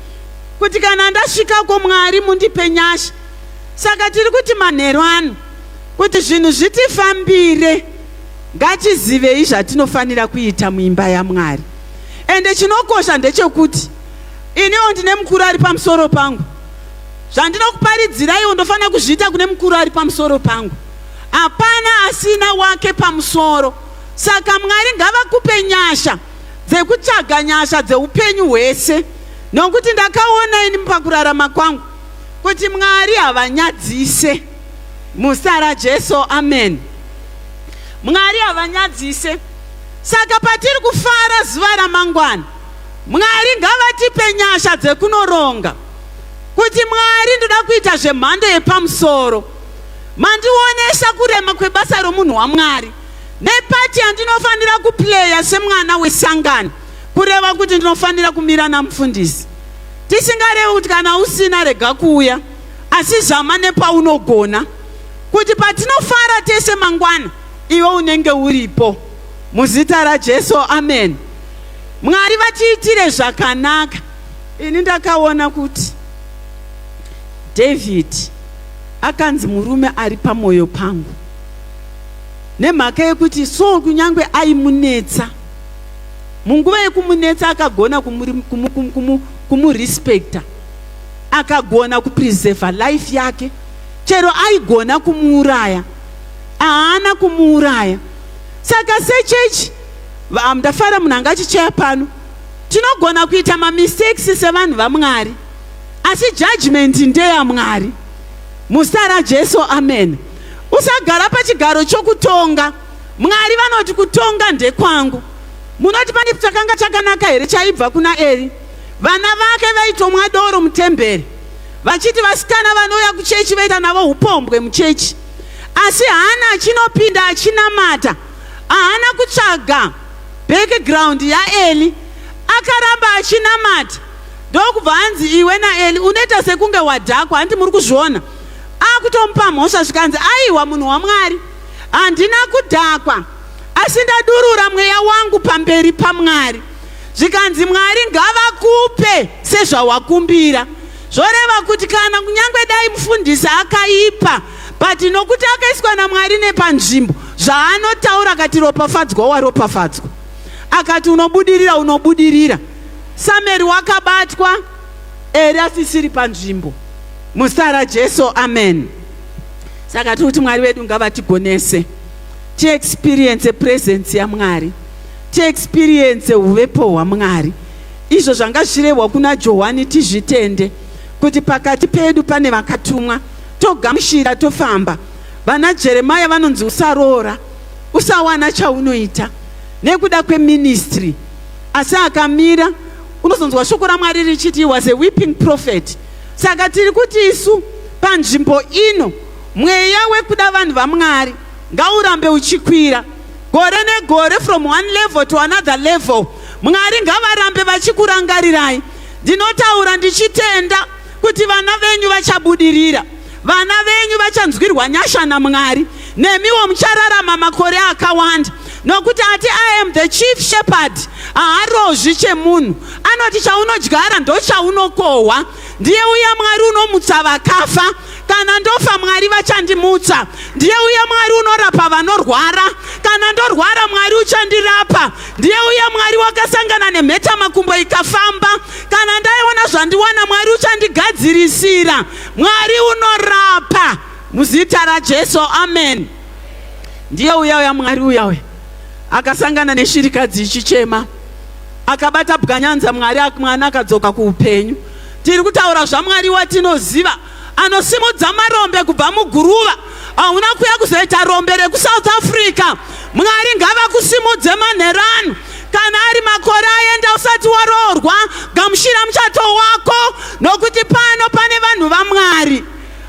kuti kana ndasvikako mwari mundipe nyasha saka tiri kuti manheru ano kuti zvinhu zvitifambire ngatizivei zvatinofanira kuita muimba yamwari ende chinokosha ndechekuti iniwo ndine mukuru ari pamusoro pangu zvandinokuparidziraiwo ndofanira kuzviita kune mukuru ari pamusoro pangu hapana asina wake pamusoro saka mwari ngavakupe nyasha dzekutsvaga nyasha dzeupenyu hwese nokuti ndakaona ini pakurarama kwangu kuti mwari havanyadzise muzita rajesu amen mwari havanyadzise saka patiri kufara zuva ramangwana mwari ngavatipe nyasha dzekunoronga kuti mwari ndoda kuita zvemhando yepamusoro mandionesa kurema kwebasa romunhu wamwari nepati yandinofanira kupleya semwana wesangano kureva kuti ndinofanira kumira namufundisi tisingarevi kuti kana usina rega kuuya asi zama nepaunogona kuti patinofara tese mangwana iwe unenge uripo muzita rajesu amen mwari vatiitire zvakanaka ini ndakaona kuti david akanzi murume ari pamwoyo pangu nemhaka yekuti saul kunyange aimunetsa munguva yekumunetsa akagona kumurespecta akagona kupreserva life yake chero aigona kumuuraya haana kumuuraya saka sechechi ndafara munhu anga achicheya pano tinogona kuita mamistakes sevanhu vamwari asi judgment ndeyamwari muzita rajesu amen usagara pachigaro chokutonga mwari vanoti kutonga ndekwangu munoti pane chakanga chakanaka here chaibva kuna eri vana vake vaitomwa doro mutemberi vachiti vasikana vanouya kuchechi voita navo upombwe muchechi asi haana achinopinda achinamata haana kutsvaga background yaeli akaramba achinamata ndokubva anzi iwe naeli unoita sekunge wadhakwa handi muri kuzviona akutomupa mhosva zvikanzi aiwa munhu wamwari handina kudhakwa asi ndadurura mweya wangu pamberi pamwari zvikanzi mwari ngavakupe sezvawakumbira zvoreva kuti kana kunyange dai mufundisi akaipa but nokuti akaiswa namwari nepanzvimbo zvaanotaura akati ropafadzwa waropafadzwa akati unobudirira unobudirira sameri wakabatwa eri asisiri panzvimbo muzita rajesu amen saka tiri kuti mwari vedu ngavatigonese tiexperience presence yamwari tiexperience uvepo hwamwari izvo zvanga zvichirehwa kuna johani tizvitende kuti pakati pedu pane vakatumwa. Togamuchira tofamba. Vana Jeremiah vanonzi usaroora, usawana chaunoita nekuda kweministry. Asi akamira, unozonzwa shoko raMwari richiti he was a weeping prophet. Saka tiri kuti isu panzvimbo ino mweya wekuda vanhu vaMwari ngaurambe uchikwira gore negore, from one level to another level. Mwari ngavarambe vachikurangarirai. Ndinotaura ndichitenda kuti vana venyu vachabudirira, vana venyu vachanzwirwa nyasha naMwari, nemiwo muchararama makore akawanda, nokuti ati, "I am the chief shepherd." Haarozvi chemunhu. Anoti chaunodyara ndochaunokohwa. Ndiye uya Mwari unomutsa vakafa. Kana ndofa, Mwari vachandimutsa. Ndiye uya Mwari unorapa vanorwara. Kana ndorwara, Mwari uchandirapa. Ndiye uya Mwari wakasangana nemheta makumbo ikafamba. Kana ndaiona zvandiwana, Mwari uchandigadzirisira. Mwari unorapa, muzita raJesu, amen. Ndiye uya uya Mwari uya uya akasangana neshirikadzi ichichema, akabata bwanyanza, Mwari, mwana akadzoka kuupenyu. Tiri kutaura zvaMwari watinoziva, anosimudza marombe kubva muguruva. Hauna kuya kuzoita rombe rekuSouth Africa. Mwari ngavakusimudze manherano. Kana ari makore aenda usati waroorwa, gamushira muchato wako, nokuti pano pane vanhu vaMwari.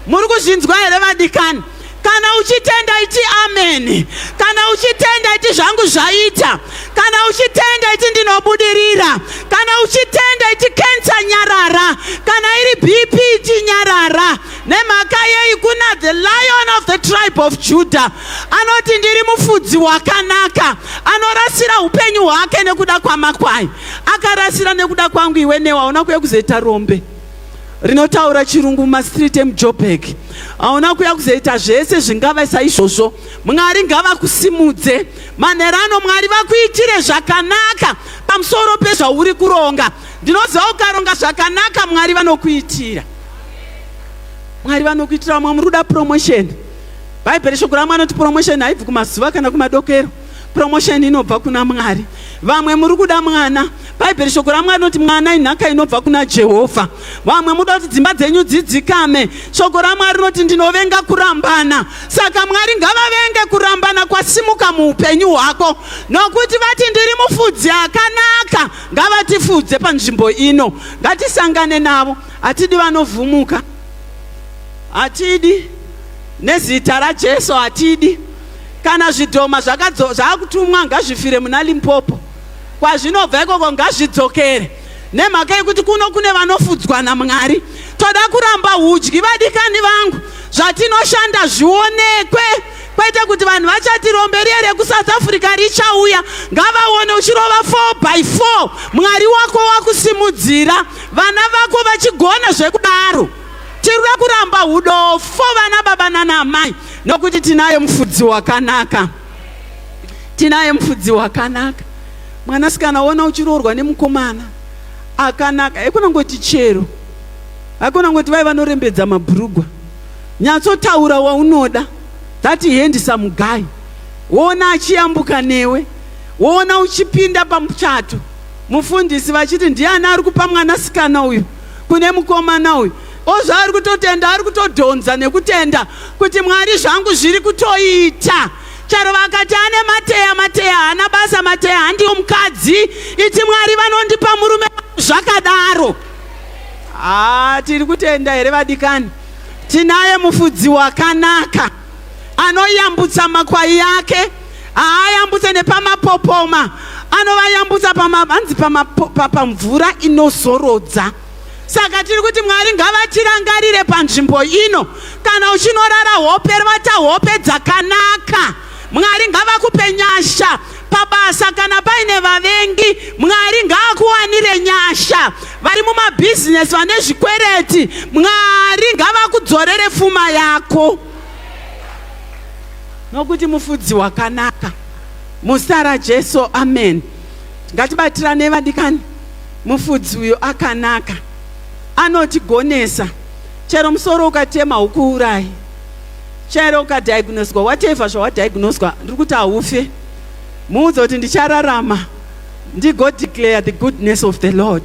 Muri kuzvinzwa here, vadikani? Kana uchitenda, iti amen. Kana uchitenda, iti zvangu zvaita. Kana uchitenda, iti ndinobudirira. Kana uchitenda, iti kensa nyarara. Kana iri BP, iti nyarara. Nemhaka yei? Kuna the Lion of the tribe of Judah, anoti, "Ndiri mufudzi wakanaka," anorasira upenyu hwake nekuda kwamakwai. Akarasira nekuda kwangu iwe newe. Hauna kuya kuzoita rombe rinotaura chirungu mumastreet emuJoburg. Hauna kuya kuzoita zvese zvingava saizvozvo. Mwari ngavakusimudze manherano. Mwari vakuitire zvakanaka pamusoro pezvauri kuronga. Ndinoziva ukaronga zvakanaka, Mwari vanokuitira. Mwari vanokuitira. Vamwe muri kuda promotion. Bhaibheri, shoko raMwari anoti promotion haibvi kumazuva kana kumadokero, promotion inobva kuna Mwari. Vamwe muri kuda mwana. Bhaibheri, shoko raMwari rinoti mwana inhaka inobva kuna Jehovha. Vamwe muda kuti dzimba dzenyu dzidzikame. Shoko raMwari rinoti, "Ndinovenga kurambana." Saka Mwari ngavavenge kurambana kwasimuka muupenyu hwako, nokuti vati, "Ndiri mufudzi akanaka." Ngavatifudze panzvimbo ino. Ngatisangane navo. Hatidi vanovhumuka, hatidi, nezita raJesu, hatidi. Kana zvidhoma zvaakutumwa, ngazvifire muna Limpopo kwazvinobva ikoko, ngazvidzokere, nemhaka yekuti kuno kune vanofudzwa naMwari. Toda kuramba udyi, vadikani vangu. Zvatinoshanda zvionekwe, kwete kuti vanhu vachati rombe riye rekuSouth Africa richauya. Ngavaone uchirova 4 by 4, Mwari wako wakusimudzira, vana vako vachigona zvekudaro. Tirikuda kuramba udofo, vana baba nana amai, nokuti tinaye mufudzi wakanaka. Tinaye mufudzi wakanaka. Mwanasikana, ona uchiroorwa nemukomana akanaka. Haikona chero, haikona ngoti vai vanorembedza mabhurugwa. Nyatsotaura waunoda, that handsome guy, woona achiyambuka newe, woona uchipinda pamuchato, mufundisi vachiti, "Ndiani ari kupa mwanasikana uyu kune mukomana uyu?" Ozvaari kutotenda, ari kutodhonza nekutenda kuti, "Mwari, zvangu zviri kutoita." Chero vakati ane mateya, mateya haana basa, mateya handiyo mukadzi. Iti, "Mwari vanondipa murume zvakadaro." Ha, tiri kutenda here, vadikani? Tinaye mufudzi wakanaka anoyambutsa makwai ake. Haayambutse nepamapopoma, anovayambutsa hanzi pamvura inozorodza. Saka tiri kuti Mwari ngavatirangarire panzvimbo ino. Kana uchinorara hope, vata hope dzakanaka. Mwari ngavakupe nyasha pabasa. Kana paine vavengi, Mwari ngaakuwanire nyasha. Vari mumabhizinesi vane zvikwereti, Mwari ngavakudzorere pfuma yako, nokuti mufudzi wakanaka. Muzita raJesu, amen. Ngatibatirane, vadikani. Mufudzi uyo akanaka, anotigonesa. Chero musoro ukatema, hukuurai. Chero ukadiagnoswa whatever zvawadiagnoswa, ndiri kuti haufe. Muudze kuti, "Ndichararama ndigodeclare the goodness of the Lord."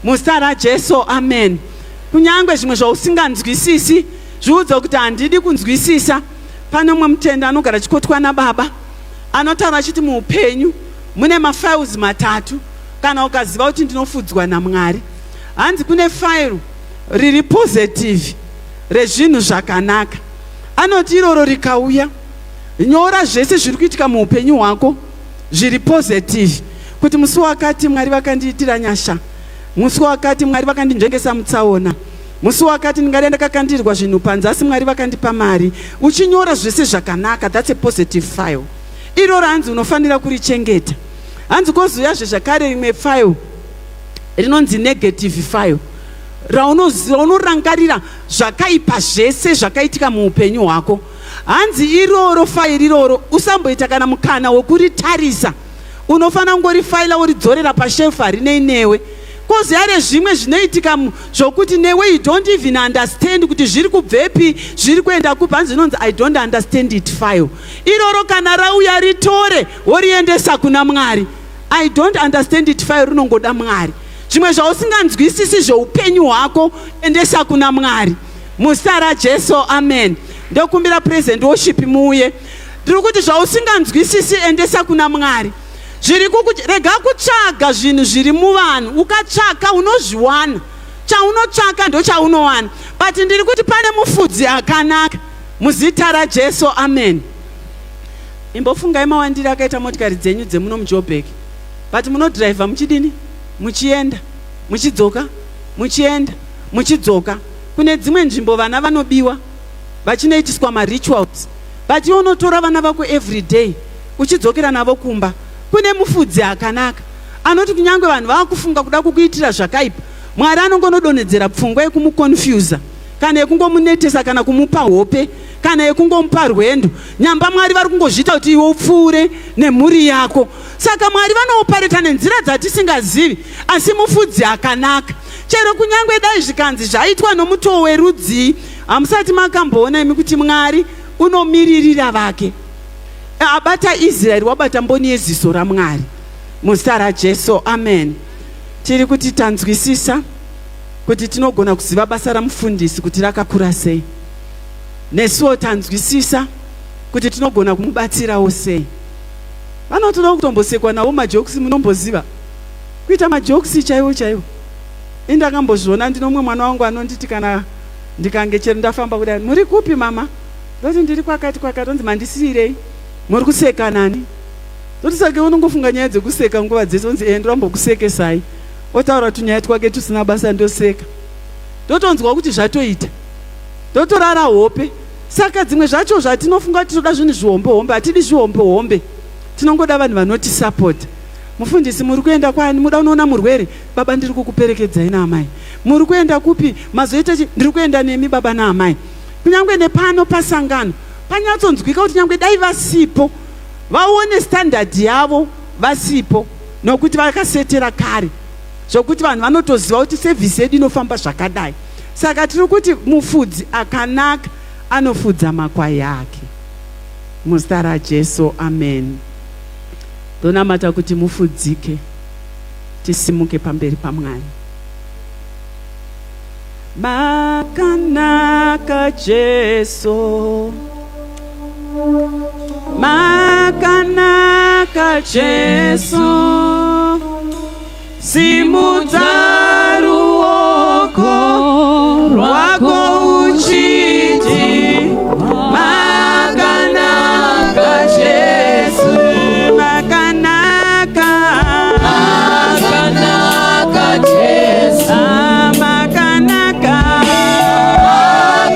Muzita raJesu, amen. Kunyange zvimwe zvausinganzwisisi. Zviudza kuti handidi kunzwisisa. Pane umwe mutende anogara chikotwa nababa anotaura achiti muupenyu mune mafiles matatu kana ukaziva kuti ndinofudzwa naMwari. Hanzi kune file riri positive rezvinhu zvakanaka. Anoti iroro rikauya, nyora zvese zviri kuitika muupenyu hwako zviri positive kuti musi wakati Mwari vakandiitira nyasha, musi wakati Mwari vakandinzvengesa mutsaona, musi wakati ndingadai ndakakandirwa zvinhu panze asi Mwari vakandipa mari. Uchinyora zvese zvakanaka, that's a positive file. Iroro hanzi unofanira kurichengeta. Hanzi kozouyazve zvakare rimwe file rinonzi negative file raunorangarira zvakaipa zvese zvakaitika muupenyu hwako. Hanzi iroro fairi iroro usamboita kana mukana wekuritarisa, unofanira kungorifaila woridzorera pashelf, harinei newe. Koziya rezvimwe zvinoitika zvokuti newe you don't even understand kuti zviri kubvepi, zviri kuenda kupi. Hanzi zvinonzi I don't understand it file. Iroro kana rauya ritore woriendesa kuna Mwari. I don't understand it file rinongoda Mwari. Zvimwe zvausinganzwisisi zveupenyu hwako endesa kuna Mwari muzita raJesu, amen. Ndokumbira present worship muuye. Ndiri kuti zvausinganzwisisi endesa kuna Mwari. Zviri rega kutsvaga zvinhu zviri muvanhu, ukatsvaka unozviwana, chaunotsvaka ndochaunowana. But ndiri kuti pane mufudzi akanaka muzita raJesu, amen. Imbofungai mawandiro akaita motikari dzenyu dzemuno muJoburg, but munodhiraivha muchidini? Muchienda muchidzoka, muchienda muchidzoka. Kune dzimwe nzvimbo vana vanobiwa vachinoitiswa marituals, but iwe unotora vana vako every day uchidzokera navo kumba. Kune mufudzi akanaka anoti kunyange vanhu vava kufunga kuda kukuitira zvakaipa, Mwari anongonodonhedzera pfungwa yekumuconfusa kana yekungomunetesa kana kumupa hope kana yekungomupa rwendo. Nyamba Mwari vari kungozviita kuti iwe upfuure nemhuri yako. Saka Mwari vanoopareta nenzira dzatisingazivi, asi mufudzi akanaka. Chero kunyange dai zvikanzi zvaitwa nomutoo werudzii, hamusati makamboona imi kuti Mwari unomiririra vake. Abata Israeri, wabata mboni yeziso raMwari muzita raJesu, amen. Tiri kuti tanzwisisa kuti tinogona kuziva basa ramufundisi kuti rakakura sei, nesuwo tanzwisisa kuti tinogona kumubatsirawo sei. Vanotoda kutombosekwa navo majokes, munomboziva kuita majokes chaiwo chaiwo. Indakambozviona, ndino mumwe mwana wangu anonditi kana ndikange chero ndafamba kudai, muri kupi mama? Ndoti ndiri kwakati kwakati. Onzi mandisiyirei, muri kuseka nani? Ndoti saka unongofunga nyaya dzekuseka nguva dzese? Onzi ee, ndorambokusekesai. Otaura tunyaya twake tusina basa, ndoseka, ndotonzwa kuti zvatoita, ndotorara hope. Saka dzimwe zvacho zvatinofunga kuti toda zvinhu zvihombe hombe, hatidi zvihombe hombe, tinongoda vanhu vanotisapota. Mufundisi, muri kuenda kwani? Muda unoona murwere? Baba, ndiri kukuperekedzai naamai. Muri kuenda kupi? Mazoita chi? Ndiri kuenda nemi baba naamai. Kunyange nepano pasangano panyatsonzwika kuti nyange dai vasipo, vaone standard yavo vasipo, nokuti vakasetera kare zvokuti vanhu vanotoziva kuti service yedu inofamba zvakadai. Saka tiri kuti mufudzi akanaka anofudza makwai ake muzita raJesu, amen. Ndonamata kuti mufudzike, tisimuke pamberi paMwari. Makanaka Jesu, makanaka Jesu, simudza ruoko rwako uchiti makanaka Jesu, makanaka. Makanaka Jesu. Ah, makanaka.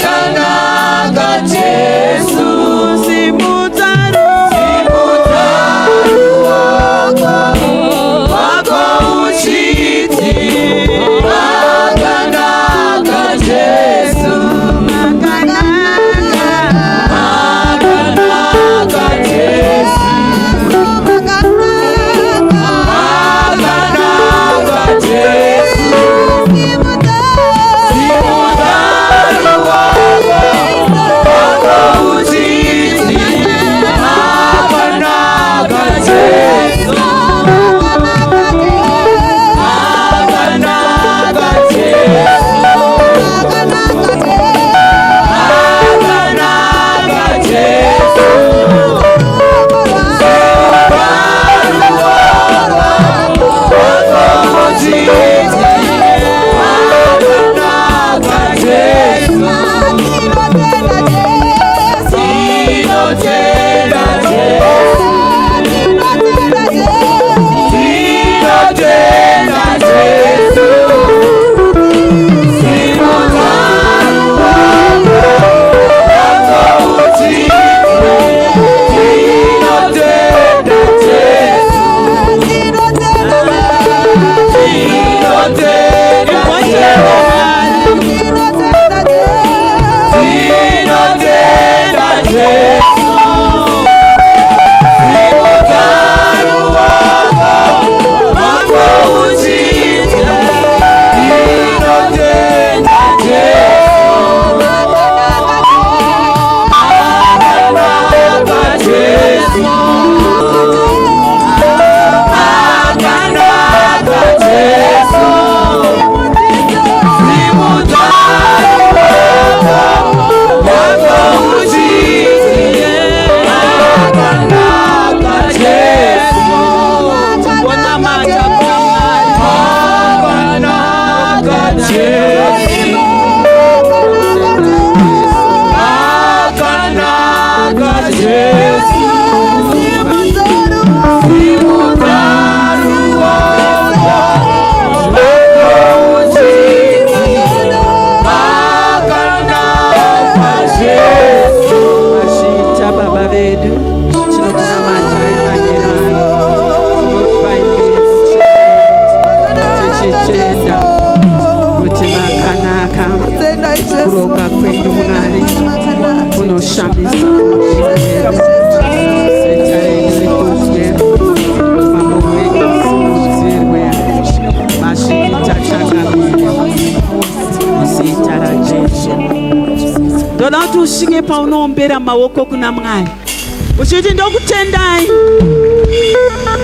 Makanaka Jesu. Simudza Simudza ruoko rwako uchiti makanaka. Kuronga kwenyu Mwari kunoshamisa. Zita renyu rikudzwe, mambo wenyu simudzirwe, mazviita changamire, muzita raJesu. Ndoda kuti usvike paunoombera maoko kuna Mwari uchiti ndokutendai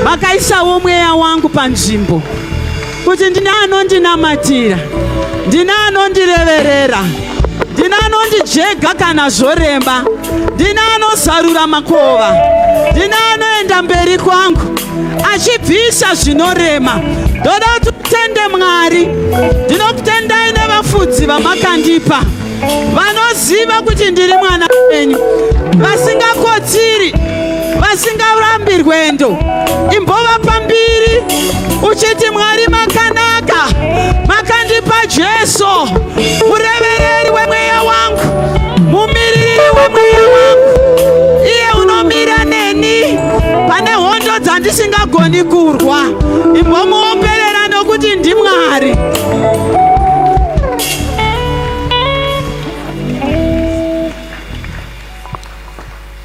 makaisawo mweya wangu panzvimbo kuti ndine anondinamatira, ndine anondireverera, ndine anondijega kana zvorema, ndine anozarura makova, ndine anoenda mberi kwangu achibvisa zvinorema. Ndoda kuti utende Mwari. Ndinokutendai nevafudzi vamakandipa vanoziva kuti ndiri mwana wenyu, vasingakotsiri, vasingarambi rwendo. Imbova pambiri uchiti Mwari makanaka, makandipa Jesu, murevereri wemweya wangu, mumiririri wemweya wangu, iye unomira neni pane hondo dzandisingagoni kurwa. Imbomuomberera nokuti ndiMwari.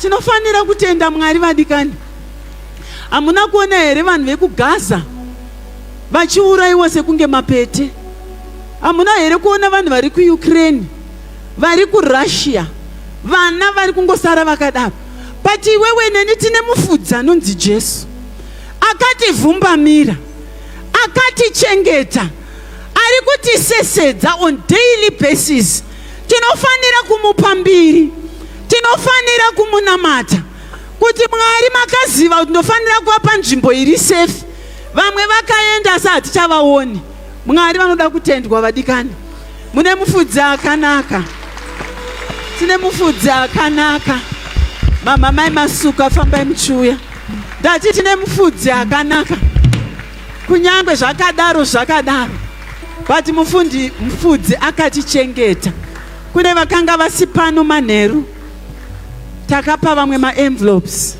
Tinofanira kutenda Mwari vadikani. Hamuna kuona here vanhu vekuGaza vachiurayiwa sekunge mapete? Hamuna here kuona vanhu vari kuUkraine, vari kuRussia, vana vari kungosara vakadaro? But iwewe neni tine mufudzi anonzi Jesu, akativhumbamira, akatichengeta, ari kutisesedza on daily basis. Tinofanira kumupa mbiri, tinofanira kumunamata kuti Mwari makaziva kuti ndofanira kuva panzvimbo iri safe. Vamwe vakaenda asi hatichavaoni. Mwari vanoda kutendwa vadikani. Mune mufudzi akanaka, tine mufudzi akanaka. Mama mai Masuka, fambai muchiuya. Ndati tine mufudzi akanaka, kunyange zvakadaro zvakadaro, but mufundi mufudzi akatichengeta. Kune vakanga vasi pano manheru, takapa vamwe maenvelopes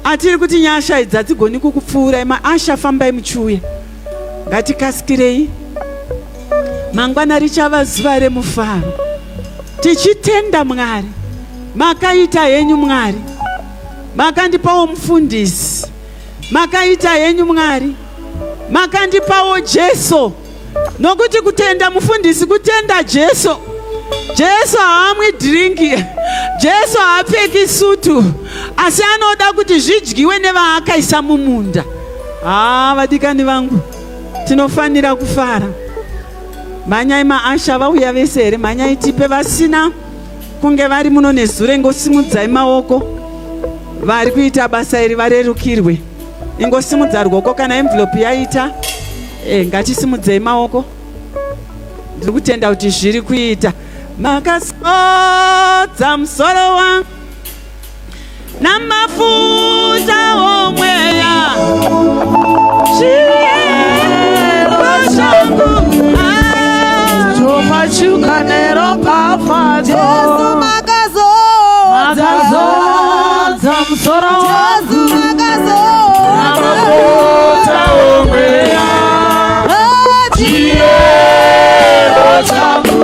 atiri kuti nyasha idzi hadzigoni kukupfuurai. Maasha, fambai muchiuya, ngatikasikirei. Mangwana richava zuva remufaro, tichitenda Mwari. Makaita henyu Mwari, makandipawo mufundisi. Makaita henyu Mwari, makandipawo Jesu, nokuti kutenda mufundisi kutenda Jesu. Jesu haamwi dhiringi, Jesu haapfeki sutu, asi anoda kuti zvidyiwe nevaakaisa mumunda. Haa, vadikani vangu, tinofanira kufara. Mhanyai maasha, vauya vese here? Mhanyai tipe vasina kunge vari muno nezure. Ngosimudzai maoko, vari kuita basa iri varerukirwe. Ingosimudza ruoko kana envelope yaita. Ngatisimudzei maoko. Ndiri kutenda kuti zviri kuita. Makazodza musoro wangu namafuta omweya, zviyero zvangu Tomachuka neropafadzo. Jesu makazodza. Makazodza musoro Jesu makazodza. Namafuta omweya, chiyero changu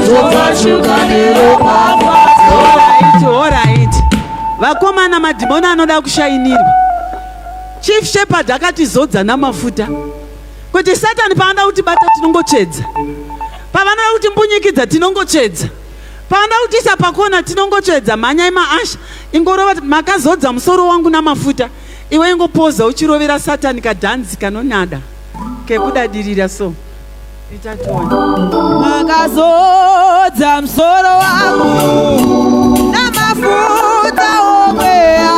tomachuka neropafadzo. Alright, alright. Vakomana, madhimoni anoda kushainirwa. Chief Shepherd akatizodza namafuta kuti Satani paanoda kutibata tinongotsvedza, pavanoda kutimbunyikidza tinongotsvedza, pavanoda kutiisa pakona tinongotsvedza. Mhanyai maasha, ingorova makazodza musoro wangu namafuta. Iwe ingopoza uchirovera Satani kadhanzi kanonada kekudadirira, so itationa. Makazodza musoro wangu namafuta omweya,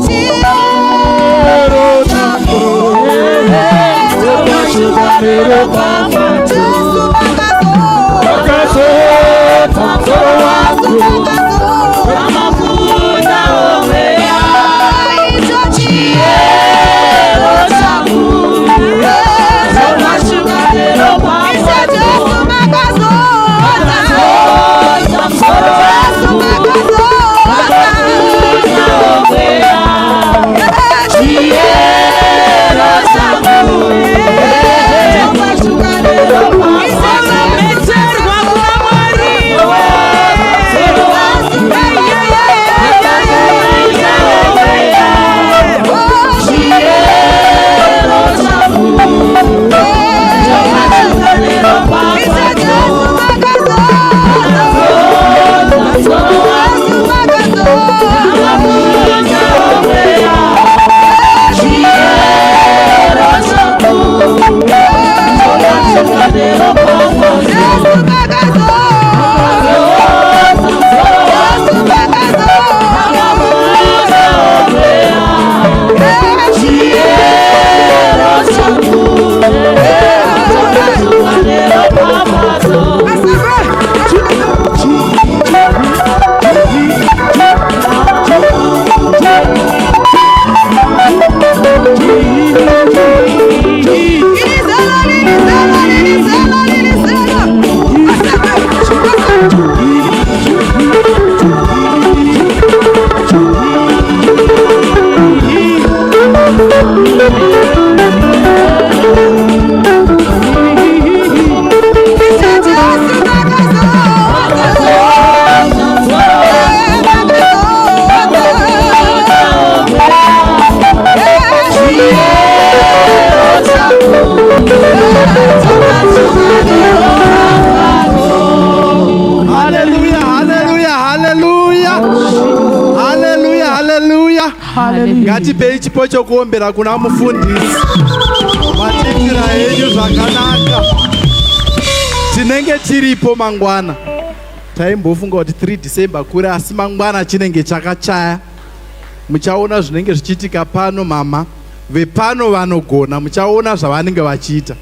Chiyero changu tomachuka neropafadzo. Jesu makazodza. Makazodza musoro wangu namafuta omweya, Icho chiyero changu tomachuka neropafadzo. Jesu makazodza. Musoro Jesu makazodza. Omweya, chiyero changu tomachuka neropafadzo. Ngatipei chipo chokuombera kuna mufundisi. Matiitira henyu zvakanaka. Tinenge tiripo mangwana. Taimbofunga kuti 3 December kure asi mangwana chinenge chakachaya. Muchaona zvinenge zvichiitika pano mama. Vepano vanogona muchaona zvavanenge vachiita.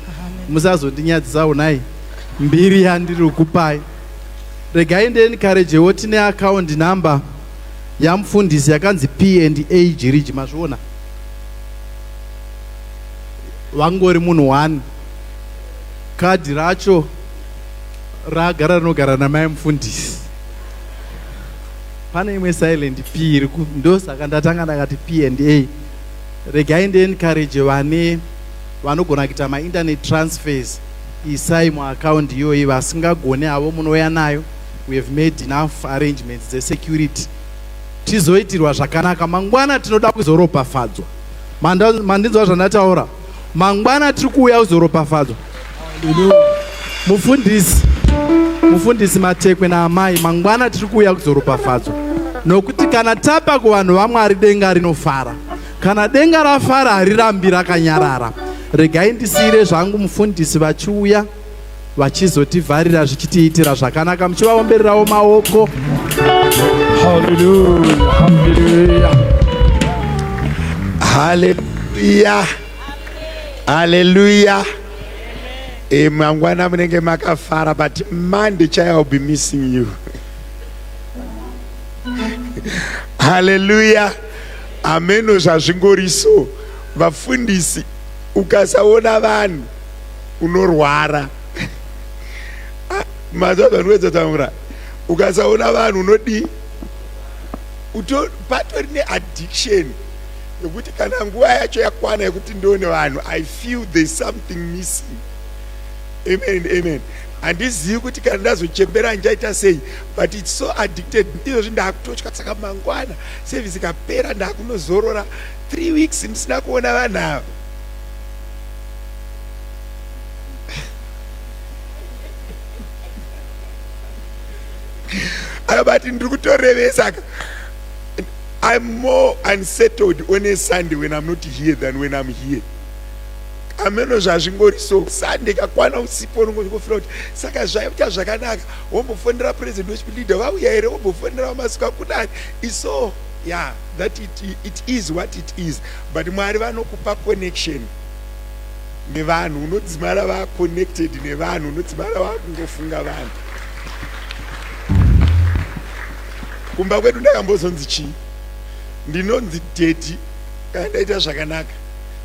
Musazondinyadzisa onai mbiri yandiri kupai. Regai ndiencouragewo tine account number yamufundisi yakanzi P and A Jiriji mazviona vangori munhu one kadhi racho ragara rinogara namai mufundisi pane imwe silent P iri ndosaka ndatanga ndakati P and A regai ndiencourage vane vanogona kuita mainternet transfers isai muaccount iyoyi vasingagone havo munouya nayo we have made enough arrangements dzesecurity tizoitirwa zvakanaka mangwana tinoda kuzoropafadzwa mandinzwa zvandataura mangwana tiri kuuya kuzoropafadzwa mufundisi mufundisi matekwe naamai mangwana tiri kuuya kuzoropafadzwa nokuti kana tapa kuvanhu vamwari denga rinofara kana denga rafara harirambi rakanyarara regai ndisiyire zvangu mufundisi vachiuya vachizotivharira zvichitiitira zvakanaka muchivaombererawo maoko Hallelujah, hallelujah. Hallelujah. Hallelujah. Eh, mangwana munenge makafara but Monday chai I'll be missing you. Hallelujah. Ameno zvazvingori so. Vafundisi ukasaona vanhu unorwara. Ah, Mazuva zvandikuedza taura. Ukasaona vanhu unodii? Patori neaddiction yekuti kana nguva yacho yakwana yekuti ndione vanhu I feel there's something missing. Amen and amen. Handizivi kuti kana ndazochembera ndichaita sei but it's so addicted. Izvozvi ndakutotya saka mangwana service ikapera ndakunozorora 3 weeks ndisina kuona vanhu ava. Akabati ndiri kutorevesa ka. I'm more unsettled on a Sunday when I'm not here than when I'm here. Ameno zvazvingori so Sunday kakwana usipo unongofira kuti saka zvaita zvakanaka wombofonera president worship leader vauya here wombofonera vamasuka kudari iso yeah that it, it is what it is but Mwari vanokupa connection nevanhu unodzimara va connected nevanhu unodzimara vakungofunga vanhu kumba kwedu ndakambozonzi chii ndinonzi daddy kana ndaita zvakanaka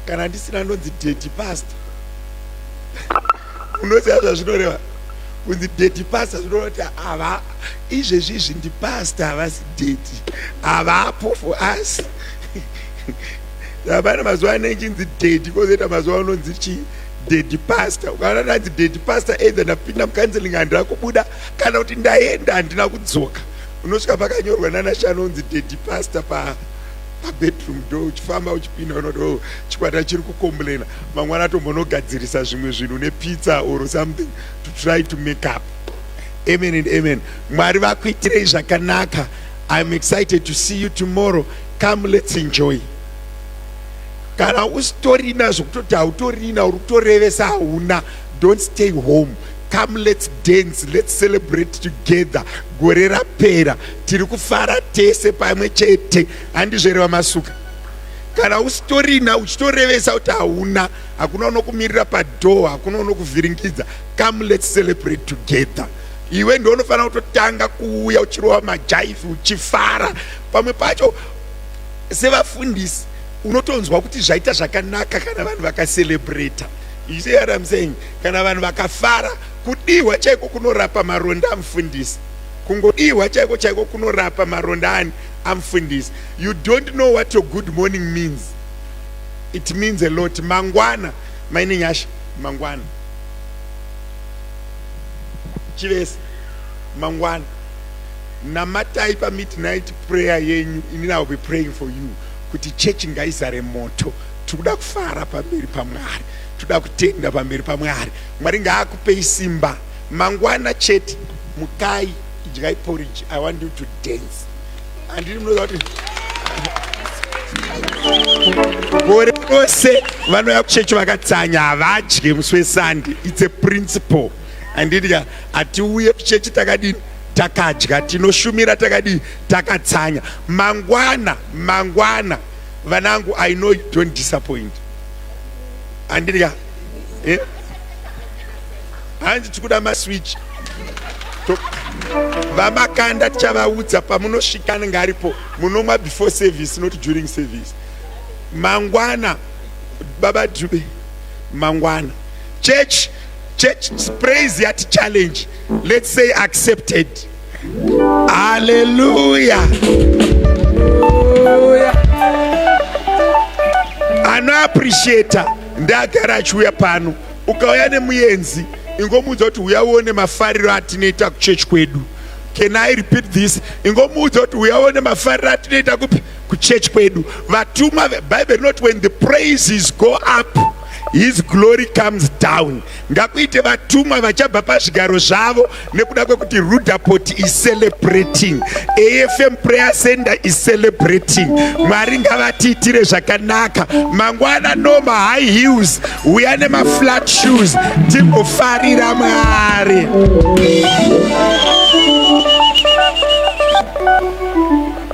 kana ndisina ndonzi daddy pastor unoziva zvazvinoreva kunzi daddy pastor zvinoreva kuti ava izvezvi izvi ndipastor havasi daddy havapo for us hapana mazuva ano ichinzi daddy kozoita mazuva anonzi chii daddy pastor ukaona ndanzi daddy pastor either ndapinda mucounseling handina kubuda kana kuti ndaenda handina kudzoka unosvika pakanyorwa nana shano unzi daddy pastor pa pabedroom door uchifamba uchipinda unoti oh, chikwata chiri kucomplaina mangwana tombonogadzirisa zvimwe zvinhu nepizza or something to try to make up amen and amen mwari vakuitirei zvakanaka i'm excited to see you tomorrow come let's enjoy kana usitorina zvokutoti hautorina uri kutorevesa hauna don't stay home come let's dance let's celebrate together gore rapera tiri kufara tese pamwe chete handizvereva masuka kana usitorina uchitorevesa kuti hauna hakuna unokumirira padoor hakuna unokuvhiringidza come let's celebrate together iwe ndounofanira kutotanga kuuya uchirova majaifi uchifara pamwe pacho sevafundisi unotonzwa kuti zvaita zvakanaka kana vanhu vakacelebrata you see what I'm saying kana vanhu vakafara kudihwa chaiko kunorapa maronda amufundisi kungodihwa chaiko chaiko kunorapa maronda ani amufundisi you don't know what your good morning means it means a lot mangwana maine nyasha mangwana chivese mangwana namatai pamidnight prayer yenyu inini I will be praying for you kuti chechi ngaizare moto tikuda kufara pamberi pamwari toda kutenda pamberi pamwari mwari ngaakupei simba mangwana chete mukai idyai porridge i want you to dance handiri munoziva kuti Gore rose vanouya kuchechi vakatsanya, havadye musi weSunday. It's a principle. Handiti ka? Hatiuye kuchechi takadini? Takadya. Tinoshumira takadii? Takatsanya. Mangwana, mangwana vanangu, I know you don't disappoint. Handiti ka? Eh? Hanzi tikuda maswitch. Vamakanda tichavaudza pamunosvika, anenge aripo. Munomwa before service, not during service. Mangwana baba Dube, mangwana church, church praise yati challenge. Let's say accepted. Hallelujah. Anoappreciata ndagara achiuya pano. Ukauya nemuenzi, ingomuudza kuti uya uone mafariro atinoita kuchechi kwedu. Can I repeat this? Ingomuudza kuti uya uone mafariro atinoita kupi? Kuchechi kwedu. Vatumwa, Bible rinoti when the praises go up, his glory comes down. Ngakuite vatumwa vachabva pazvigaro zvavo nekuda kwekuti Rudaport is celebrating, AFM Prayer Center is celebrating. Mwari ngavatiitire zvakanaka mangwana. No mahigh heels, uya nemaflat shoes, timbofarira Mwari.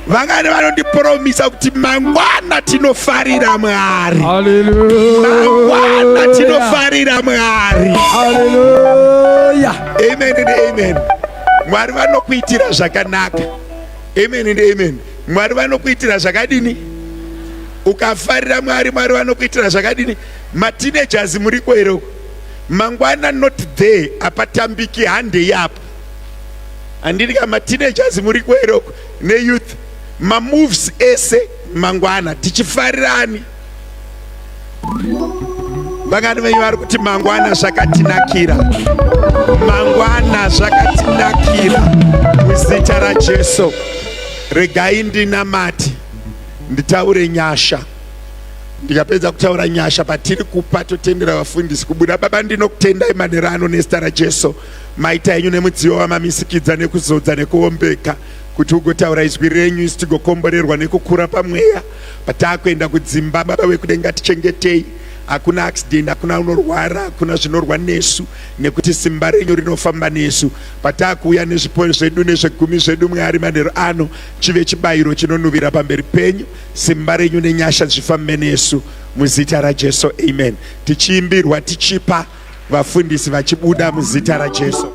Vangani vanondipromisa kuti mangwana tinofarira Mwari? Mangwana tinofarira Mwari. Hallelujah. Amen and amen. Mwari vanokuitira zvakanaka. Amen and amen. Mwari vanokuitira zvakadini? Ukafarira Mwari, Mwari vanokuitira zvakadini? Mateenagers muriko here uko? Mangwana not there, apatambiki, handei apo. Handiti ka? Mateenagers muriko here uko neyouth? Mamoves ese mangwana tichifarirani. Vangani venyu vari kuti mangwana zvakatinakira? Mangwana zvakatinakira muzita raJesu. Regai ndinamati, nditaure nyasha. Ndikapedza kutaura nyasha patiri kupa, totendera vafundisi kubuda. Baba, ndinokutendai manheru ano nezita raJesu. Maita henyu nemudziyo wamamisikidza nekuzodza nekuombeka kuti ugotaura izwi renyu, isu tigokomborerwa nekukura pamweya pataakuenda kudzimba. Baba vekudenga, tichengetei. Hakuna accident, hakuna unorwara, hakuna zvinorwa nesu, nekuti simba renyu rinofamba nesu pataakuuya nezvipo zvedu nezvegumi zvedu. Mwari, manheru ano chive chibayiro chinonuvira pamberi penyu. Simba renyu nenyasha zvifambe nesu muzita raJesu, amen. Tichiimbirwa tichipa, vafundisi vachibuda muzita raJesu.